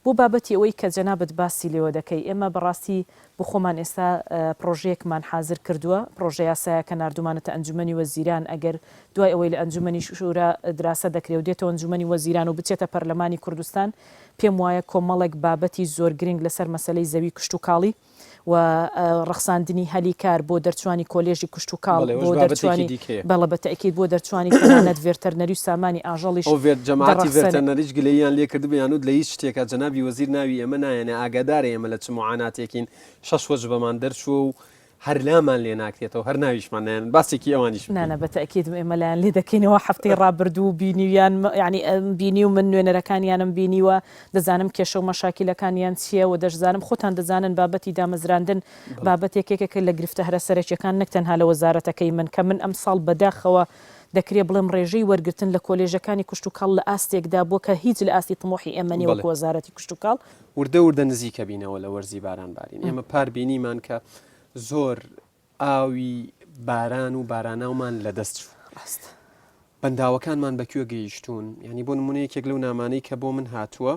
بۆ بابەتی ئەوەی کە جەنابت باسی لێوە دەکەی ئێمە بەڕاستی بۆ خۆمان ئێستا پڕۆژەیەکمان حازر کردووە، پڕۆژە یاسایەکە ناردوومانەتە ئەنجومەنی وەزیران ئەگەر دوای ئەوەی لە ئەنجومەنی شورا دراسە دەکرێ و دێتەوە ئەنجومەنی وەزیران و بچێتە پەرلەمانی کوردستان پێم وایە کۆمەڵێک بابەتی زۆر گرنگ لەسەر مەسەلەی زەوی کشتوکاڵی و ڕەخساندنی هەلی کار بۆ دەرچوانی کۆلێژی کشتوکاڵ بەڵێ بۆ ئەوەش بابەتێکی دەرچوانی دیکەیە. بەڵێ بە تەئکید بۆ دەرچوانی تەنانەت ڤێرتەرنەری و سامانی ئاژەڵیش ئەو ڤێرت جەماعەتی دەڕەخسێنێ. ڤێرتەرنەریش گلەییان لێ کردبوو یان وت لە هیچ شتێکا جەنابی وەزیر ناوی ئێمە نایەنێ ئاگادارە ئێمە لە چ موعاناتێکین شەش وەجبەمان دەرچووە و هەر لامان لێ ناکرێتەوە هەر ناویشمان نایەنن باسێکی ئەوانیش نا بکەین. نا بە تەئکید ئێمە لایان لێ دەکەینەوە هەفتەی ڕابردوو بینیویان یانی بینیومن نوێنەرەکانیانم بینیوە دەزانم کێشە و مەشاکیلەکانیان چییە و دەشزانم خۆتان دەزانن بابەتی دامەزراندن بابەتێک یەکێکە لە گرفتە هەرە سەرەکیەکان نەک تەنها لە وەزارەتەکەی من کە من ئەمساڵ بەداخەوە دەکرێ بڵێم ڕێژەی وەرگرتن لە کۆلێژەکانی کشتوکاڵ لە ئاستێکدا بووە کە هیچ لە ئاستی تموحی ئێمە نیە وەکو وەزارەتی کشتوکاڵ. وردە وردە نزیکەبینەوە لە وەرزی باران بارین ئێمە پار بینیمان کە زۆر ئاوی باران و باراناومان لەدەست چوو. ڕاستە. بەنداوەکانمان بە کوێ گەیشتوون؟ یانی بۆ نموونە یەکێک لەو نامانەی کە بۆ من هاتووە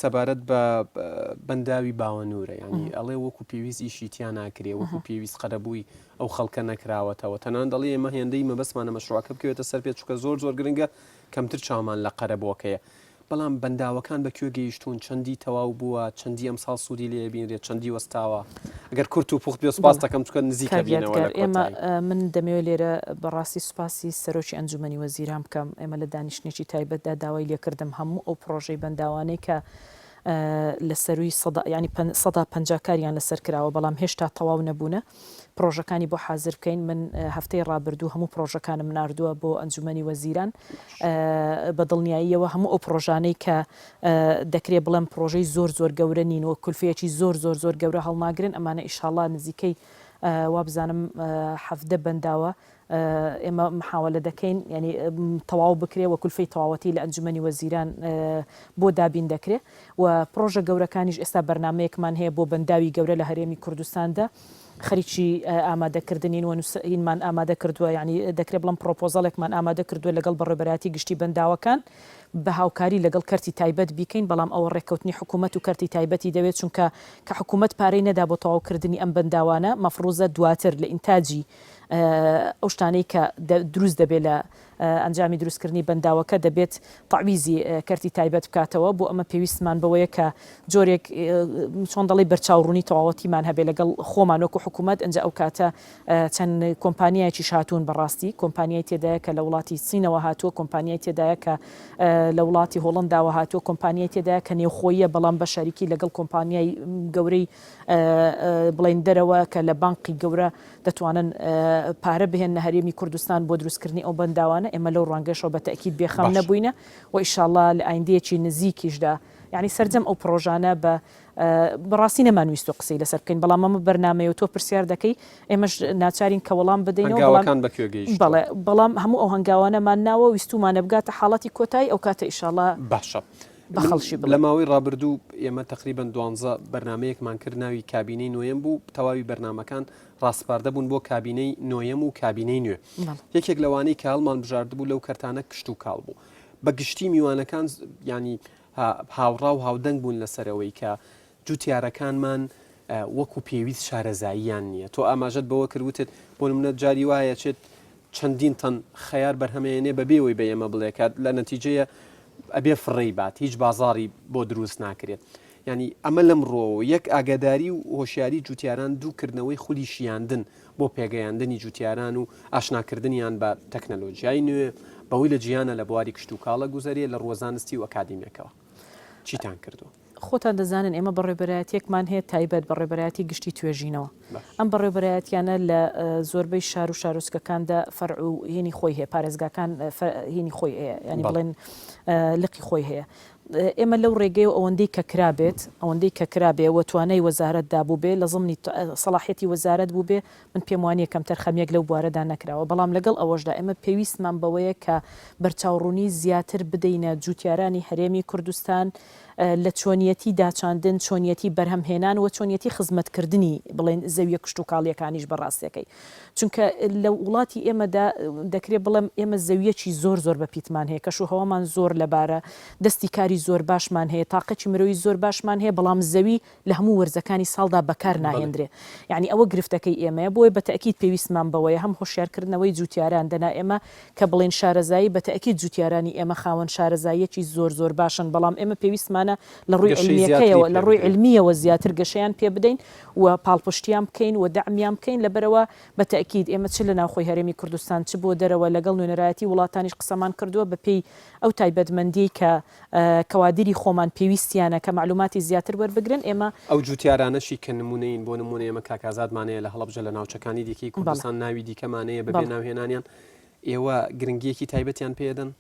سەبارەت بە بەنداوی باوەنوورە یانی ئەڵێ وەکو پێویست ئیشی تیا ناکرێ وەکو پێویست قەرەبووی ئەو خەڵکە نەکراوەتەوە تەنانەت ئەڵێ ئێمە هێندەی مەبەستمانە مەشروعەکە بکەوێتە سەر پێ چونکە زۆر زۆر گرنگە کەمتر چاومان لە قەرەبووەکەیە بەڵام بەنداوەکان بە کوێ گەیشتوون، چەندی تەواو بووە، چەندی ئەمساڵ سوودی لێ ئەبینرێت، چەندی وەستاوە؟ ئەگەر کورت و پوخت بێ سوپاست بەڵێ دەکەم چونکە نزیکە کاک بینەوە یادگار لە ئێمە کۆتایی. من دەمەوێت لێرە بەڕاستی سوپاسی سەرۆکی ئەنجومەنی وەزیران بکەم، ئێمە لە دانیشتنێکی تایبەتدا داوای لێکردم هەموو ئەو پڕۆژەی بەنداوانەی کە. لە سەرووی سەدا یانی 50% کاریان لەسەر کراوە بەڵام هێشتا تەواو نەبوونە پڕۆژەکانی بۆ حازر بکەین من هەفتەی ڕابردوو هەموو پڕۆژەکانم ناردووە بۆ ئەنجومەنی وەزیران بە دڵنیاییەوە هەموو ئەو پڕۆژانەی کە دەکرێ بڵێم پڕۆژەی زۆر زۆر گەورە نین و کولفەیەکی زۆر زۆر زۆر گەورە هەڵناگرن ئەمانە ئیشاڵا نزیکەی وابزانم 17 بەنداوە ئێمە محاوەلە دەکەین یانی تەواو بکرێ و کولفەی تەواوەتی لە ئەنجومەنی وەزیران بۆ دابین دەکرێ و پڕۆژە گەورەکانیش ئێستا بەرنامەیەکمان هەیە بۆ بەنداوی گەورە لە هەرێمی کوردستاندا خەریکی ئامادەکردنین و نووسینمان ئامادە کردووە یانی دەکرێ بڵێم پڕۆپۆزەڵێکمان ئامادە کردووە لەگەڵ بەڕێوەبەرایەتی گشتی بەنداوەکان بە هاوکاری لەگەڵ کەرتی تایبەت بیکەین، بەڵام ئەوە ڕێککەوتنی حکوومەت و کەرتی تایبەتی دەوێت، چونکە کە حکوومەت پارەی نەدا بۆ تەواوکردنی ئەم بەنداوانە، مەفروزە دواتر لە ئینتاجی ئەو شتانەی کە دروست دەبێت لە ئەنجامی دروستکردنی بەنداوەکە دەبێت تەعویزی کەرتی تایبەت بکاتەوە، بۆ ئەمە پێویستمان بەوەیە کە جۆرێک چۆن دەڵێی بەرچاوڕوونی تەواوەتیمان هەبێت لەگەڵ خۆمان وەکو حکوومەت، ئینجا ئەو کاتە چەند کۆمپانیایەکیش هاتوون بەڕاستی کۆمپانیای تێدایە کە لە وڵاتی چینەوە هاتووە کۆمپانیای تێدایە کە لە وڵاتی هۆڵنداوە هاتووە کۆمپانیای تێدایە کە نێوخۆییە بەڵام بە شەریکی لەگەڵ کۆمپانیای گەورەی بڵێن دەرەوە کە لە بانقی گەورە دەتوانن پارە بهێننە هەرێمی کوردستان بۆ دروستکردنی ئەو بەنداوانە ئێمە لەو ڕوانگەشەوە بە تەئکید بێخەم نەبووینە و ئیشاڵڵا لە ئایندەیەکی نزیکیشدا یانی سەرجەم ئەو پڕۆژانە بە بەڕاستی نەمانویستوە قسەی لەسەر بکەین، بەڵام ئەمە بەرنامەیە و تۆ پرسیار دەکەی، ئێمەش ناچارین کە وەڵام بدەینەوە، بەڵام هەنگاوەکان بە کوێ گەیشتووە؟ بەڵێ، بەڵام هەموو ئەو هەنگاوانەمان ناوە و ویستوومانە بگاتە حاڵەتی کۆتایی، ئەو کاتە ئیشاڵا باشە. بە من خەڵکی لە بڵێم. ماوەی ڕابردوو ئێمە تەقریبەن دوانزە بەرنامەیەکمان کرد ناوی کابینەی نۆیەم بوو، تەواوی بەرنامەکان ڕاسپاردە بوون بۆ کابینەی نۆیەم و کابینەی نوێ. بەڵێ. یەکێک لەوانەی کە هەڵمانبژاردبوو لەو کەرتانە کشتوکاڵ بوو. بە گشتی میوانەکان یانی هاوڕا و هاودەنگ بوون لەسەر ئەوەی کە جوتیارەکانمان وەکو پێویست شارەزاییان نییە. تۆ ئاماژەت بەوە کرد وتت بۆ نمونە جاری وایە چێت چەندین تەن خەیار بەرهەمەیەنێ بەبێ ئەوەی بە ئێمە بڵێ کە لە نەتیجەیە ئەبێ فڕێی بات هیچ بازاڕی بۆ دروست ناکرێت. یانی ئەمە لەم ڕووەوە یەک ئاگاداری و هۆشیاری جوتیاران دوو کردنەوەی خولی شیاندن بۆ پێگەیاندنی جوتیاران و ئاشناکردنیان بە تەکنەلۆجیای نوێ، بەوەی لە جیهانە لە بواری کشتوکاڵە گوزەرێ لە ڕووە زانستی و ئەکادیمیەکەوە چیتان کردووە؟ خۆتان دەزانن ئێمە بەڕێوبەرایەتیەکمان هەیە تایبەت بەڕێوبەرایەتی گشتی توێژینەوە. ئەم بەڕێوبەرایەتیانە لە زۆربەی شار و شارۆچکەکاندا فەرع و هینی خۆی هەیە، پارێزگاکان هینی خۆی هەیە، یانی بڵێن لقی خۆی هەیە. ئێمە لەو ڕێگەیەوە ئەوەندەی کە کرابێت، ئەوەندەی کە کرابێ و توانای وەزارەتدا بووبێ، لە زمنی سەڵاحیەتی وەزارەت بووبێ، من پێم وانییە کەمتەرخەمییەک لەو بوارەدا نەکراوە، بەڵام لەگەڵ ئەوەشدا ئێمە پێویستمان بەوەیە کە بەرچاوڕوونی زیاتر بدەینە جووتیارانی هەرێمی کوردستان لە چۆنیەتی داچاندن، چۆنیەتی بەرهەمهێنان و چۆنیەتی خزمەتکردنی بڵێین زەوییە کشتوکاڵییەکانیش بە ڕاستییەکەی. چونکە لە وڵاتی ئێمەدا دەکرێ بڵێم ئێمە زەوییەکی زۆر زۆر بەپیتمان هەیە، کەشوهەوامان زۆر لەبارە، دەستی کاری زۆر باشمان هەیە، تاقەکی مرۆیی زۆر باشمان هەیە، بەڵام زەوی لە هەموو وەرزەکانی ساڵدا بەکار ناهێندرێ یانی ئەوە گرفتەکەی ئێمەیە بۆیە بە تەئکید پێویستمان بەوەیە هەم هۆشیارکردنەوەی جوتیاران دەنا ئێمە کە بڵێین شارەزایی بە تەئکید جوتیارانی ئێمە خاوەن شارەزاییەکی زۆر زۆر باشن بەڵام ئێمە پێویستمانە لە ڕووی گەشەی زیاتری عیلمیەکەیەوە پێ لە ڕووی بدرێت. عیلمیەوە زیاتر گەشەیان پێ بدەین و پاڵپشتیان بکەین و دەعمیان بکەین لەبەرئەوە بە تەئکید ئێمە چ لە ناوخۆی هەرێمی کوردستان چ بۆ دەرەوە لەگەڵ نوێنەرایەتی وڵاتانیش قسەمان کردووە بە پێی ئەو تایبەتمەندیەی کە کەوادری خۆمان پێویستیانە کە مەعلوماتی زیاتر وەربگرن ئێمە. ئەو جوتیارانەشی کە نمونەیین بۆ نمونە ئێمە کاک ئازادمان هەیە لە هەڵەبجە لە ناوچەکانی دیکەی کوردستان ناوی دیکەمان هەیە بەبێ ناوهێنانیان ئێوە گرنگیەکی تایبەتیان پێدەن؟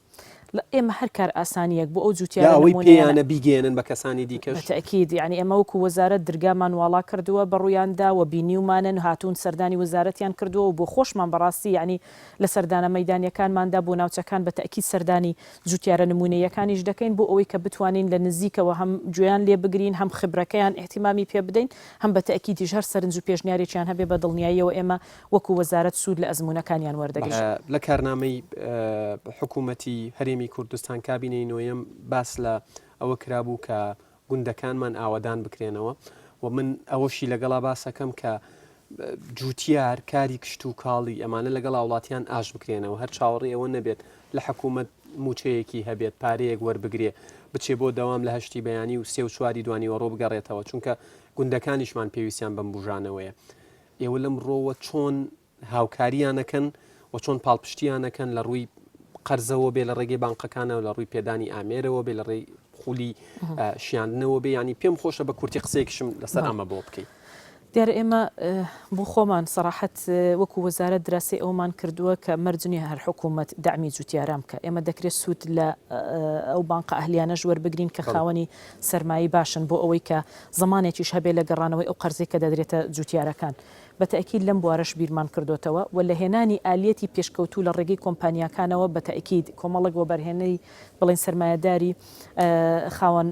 ئێمە هەر کارئاسانیەک بۆ ئەو یا جوتیارە ئەوەی نمونەیانە. پێیانە بیگەیەنن بە کەسانی دیکەش؟ بە تەئکید یانی ئێمە وەکو وەزارەت درگامان واڵا کردووە بە ڕوویاندا و بینیومانن هاتوون سەردانی وەزارەتیان کردووە و بۆ خۆشمان بەڕاستی یانی لە سەردانە مەیدانیەکانماندا بۆ ناوچەکان بە تەئکید سەردانی جوتیارە نمونەییەکانیش دەکەین بۆ ئەوەی کە بتوانین لە نزیکەوە هەم گوێیان لێ بگرین هەم خبرەکەیان ئیهتیمامی پێ بدەین هەم بە تەئکیدیش هەر سەرنج و پێشنیارێکیان هەبێ بە دڵنیاییەوە ئێمە وەکو وەزارەت سوود لە ئەزموونەکانیان وەردەگرین. لە کارنامەی حکوومەتی هەرێمی کوردستان کابینەی نۆیەم باس لە ئەوە کرابوو کە گوندەکانمان ئاوەدان بکرێنەوە و من ئەوەشی لەگەڵا باسەکەم کە جوتیار کاری کشتوکاڵی ئەمانە لەگەڵ هاوڵاتیان ئاش بکرێنەوە هەر چاوەڕێی ئەوە نەبێت لە حکوومەت مووچەیەکی هەبێت پارەیەک وەربگرێ بچێ بۆ دەوام لە هەشتی بەیانی و سێ و چواری دوانیوەڕۆ بگەڕێتەوە چونکە گوندەکانیشمان پێویستیان بەم بوژانەوەیە ئێوە لەم ڕۆوە چۆن هاوکاریان ئەکەن و چۆن پاڵپشتیان ئەکەن لە ڕووی قەرزەوە بێ لە ڕێگەی بانقەکانەوە لە ڕووی پێدانی ئامێرەوە بێ لە ڕێی خولی شیاندنەوە بێ ینی پێم خۆشە بە کورتی قسەیەکیشم لەسەر ئەمە بۆ بکەیت. دیارە ئێمە بۆ خۆمان سەراحەت وەکو وەزارەت دراسەی ئەوەمان کردووە کە مەرج نییە هەر حکوومەت دەعمی جووتیاران بکا، ئێمە دەکرێت سوود لە ئەو بانقە ئەهلیانەش وەربگرین کە خاوەنی سەرمایەی باشن بۆ ئەوەی کە زەمانێکیش هەبێت لە گەڕانەوەی ئەو قەرزەی کە دەدرێتە جووتیارەکان. بە تەئکید لەم بوارەش بیرمان کردۆتەوە و لە هێنانی ئالیەتی پێشکەوتوو لە ڕێگەی کۆمپانیاکانەوە بە تەئکید کۆمەڵێک وەبەرهێنەری بڵێین سەرمایەداری خاوەن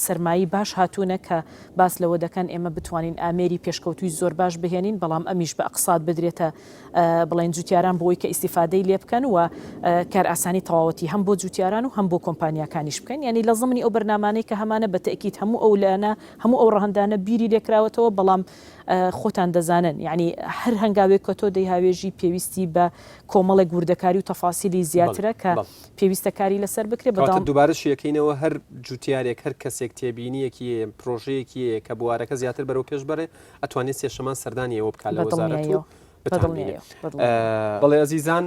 سەرمایەی باش هاتوونە کە باس لەوە دەکەن ئێمە بتوانین ئامێری پێشکەوتووی زۆر باش بهێنین بەڵام ئەمیش بە ئەقسات بدرێتە بڵێن جوتیاران بۆی کە ئیسیفادەی لێ بکەن و کارئاسانی تەواوەتی هەم بۆ جوتیاران و هەم بۆ کۆمپانیاکانیش بکەن یعنی لە زمنی ئەو بەرنامانەی کە هەمانە بە تەئکید هەموو ئەو لایەنە هەموو ئەو ڕەهەندانە بیری لێکراوەتەوە بەڵام خۆتان دەزانن یعنی هەر هەنگاوێک کە تۆ دەیهاوێژی پێویستی بە کۆمەڵێک وردەکاری و تەفاسیلی زیاترە کە پێویستە کاری لەسەر بکرێت بەڵام کەواتە دووبارە شیەکەینەوە هەر جوتیارێک هەر کەسێک تێبینیەکی هەیە پرۆژەیەکی هەیە کە بوارەکە زیاتر بەرەو پێش بەرێ ئەتوانێت سێشەمان سەردانی ئێوە بکات لە وەزارەت و بتانبینێ. بەڵێ ئەزیزان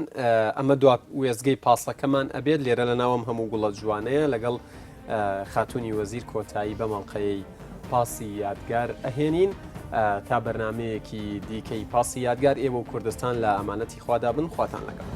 ئەمە دوا وێستگەی پاسەکەمان ئەبێت لێرە لە ناوم هەموو گوڵە جوانەیە لەگەڵ خاتونی وەزیر کۆتایی بەم ئەڵقەیەی پاسی یادگار ئەهێنین تا بەرنمەیەکی دیکەی پاسی یادگار ئێوە و کوردستان لە ئەمانەتی خوادا بن خواتان لەگەڵ.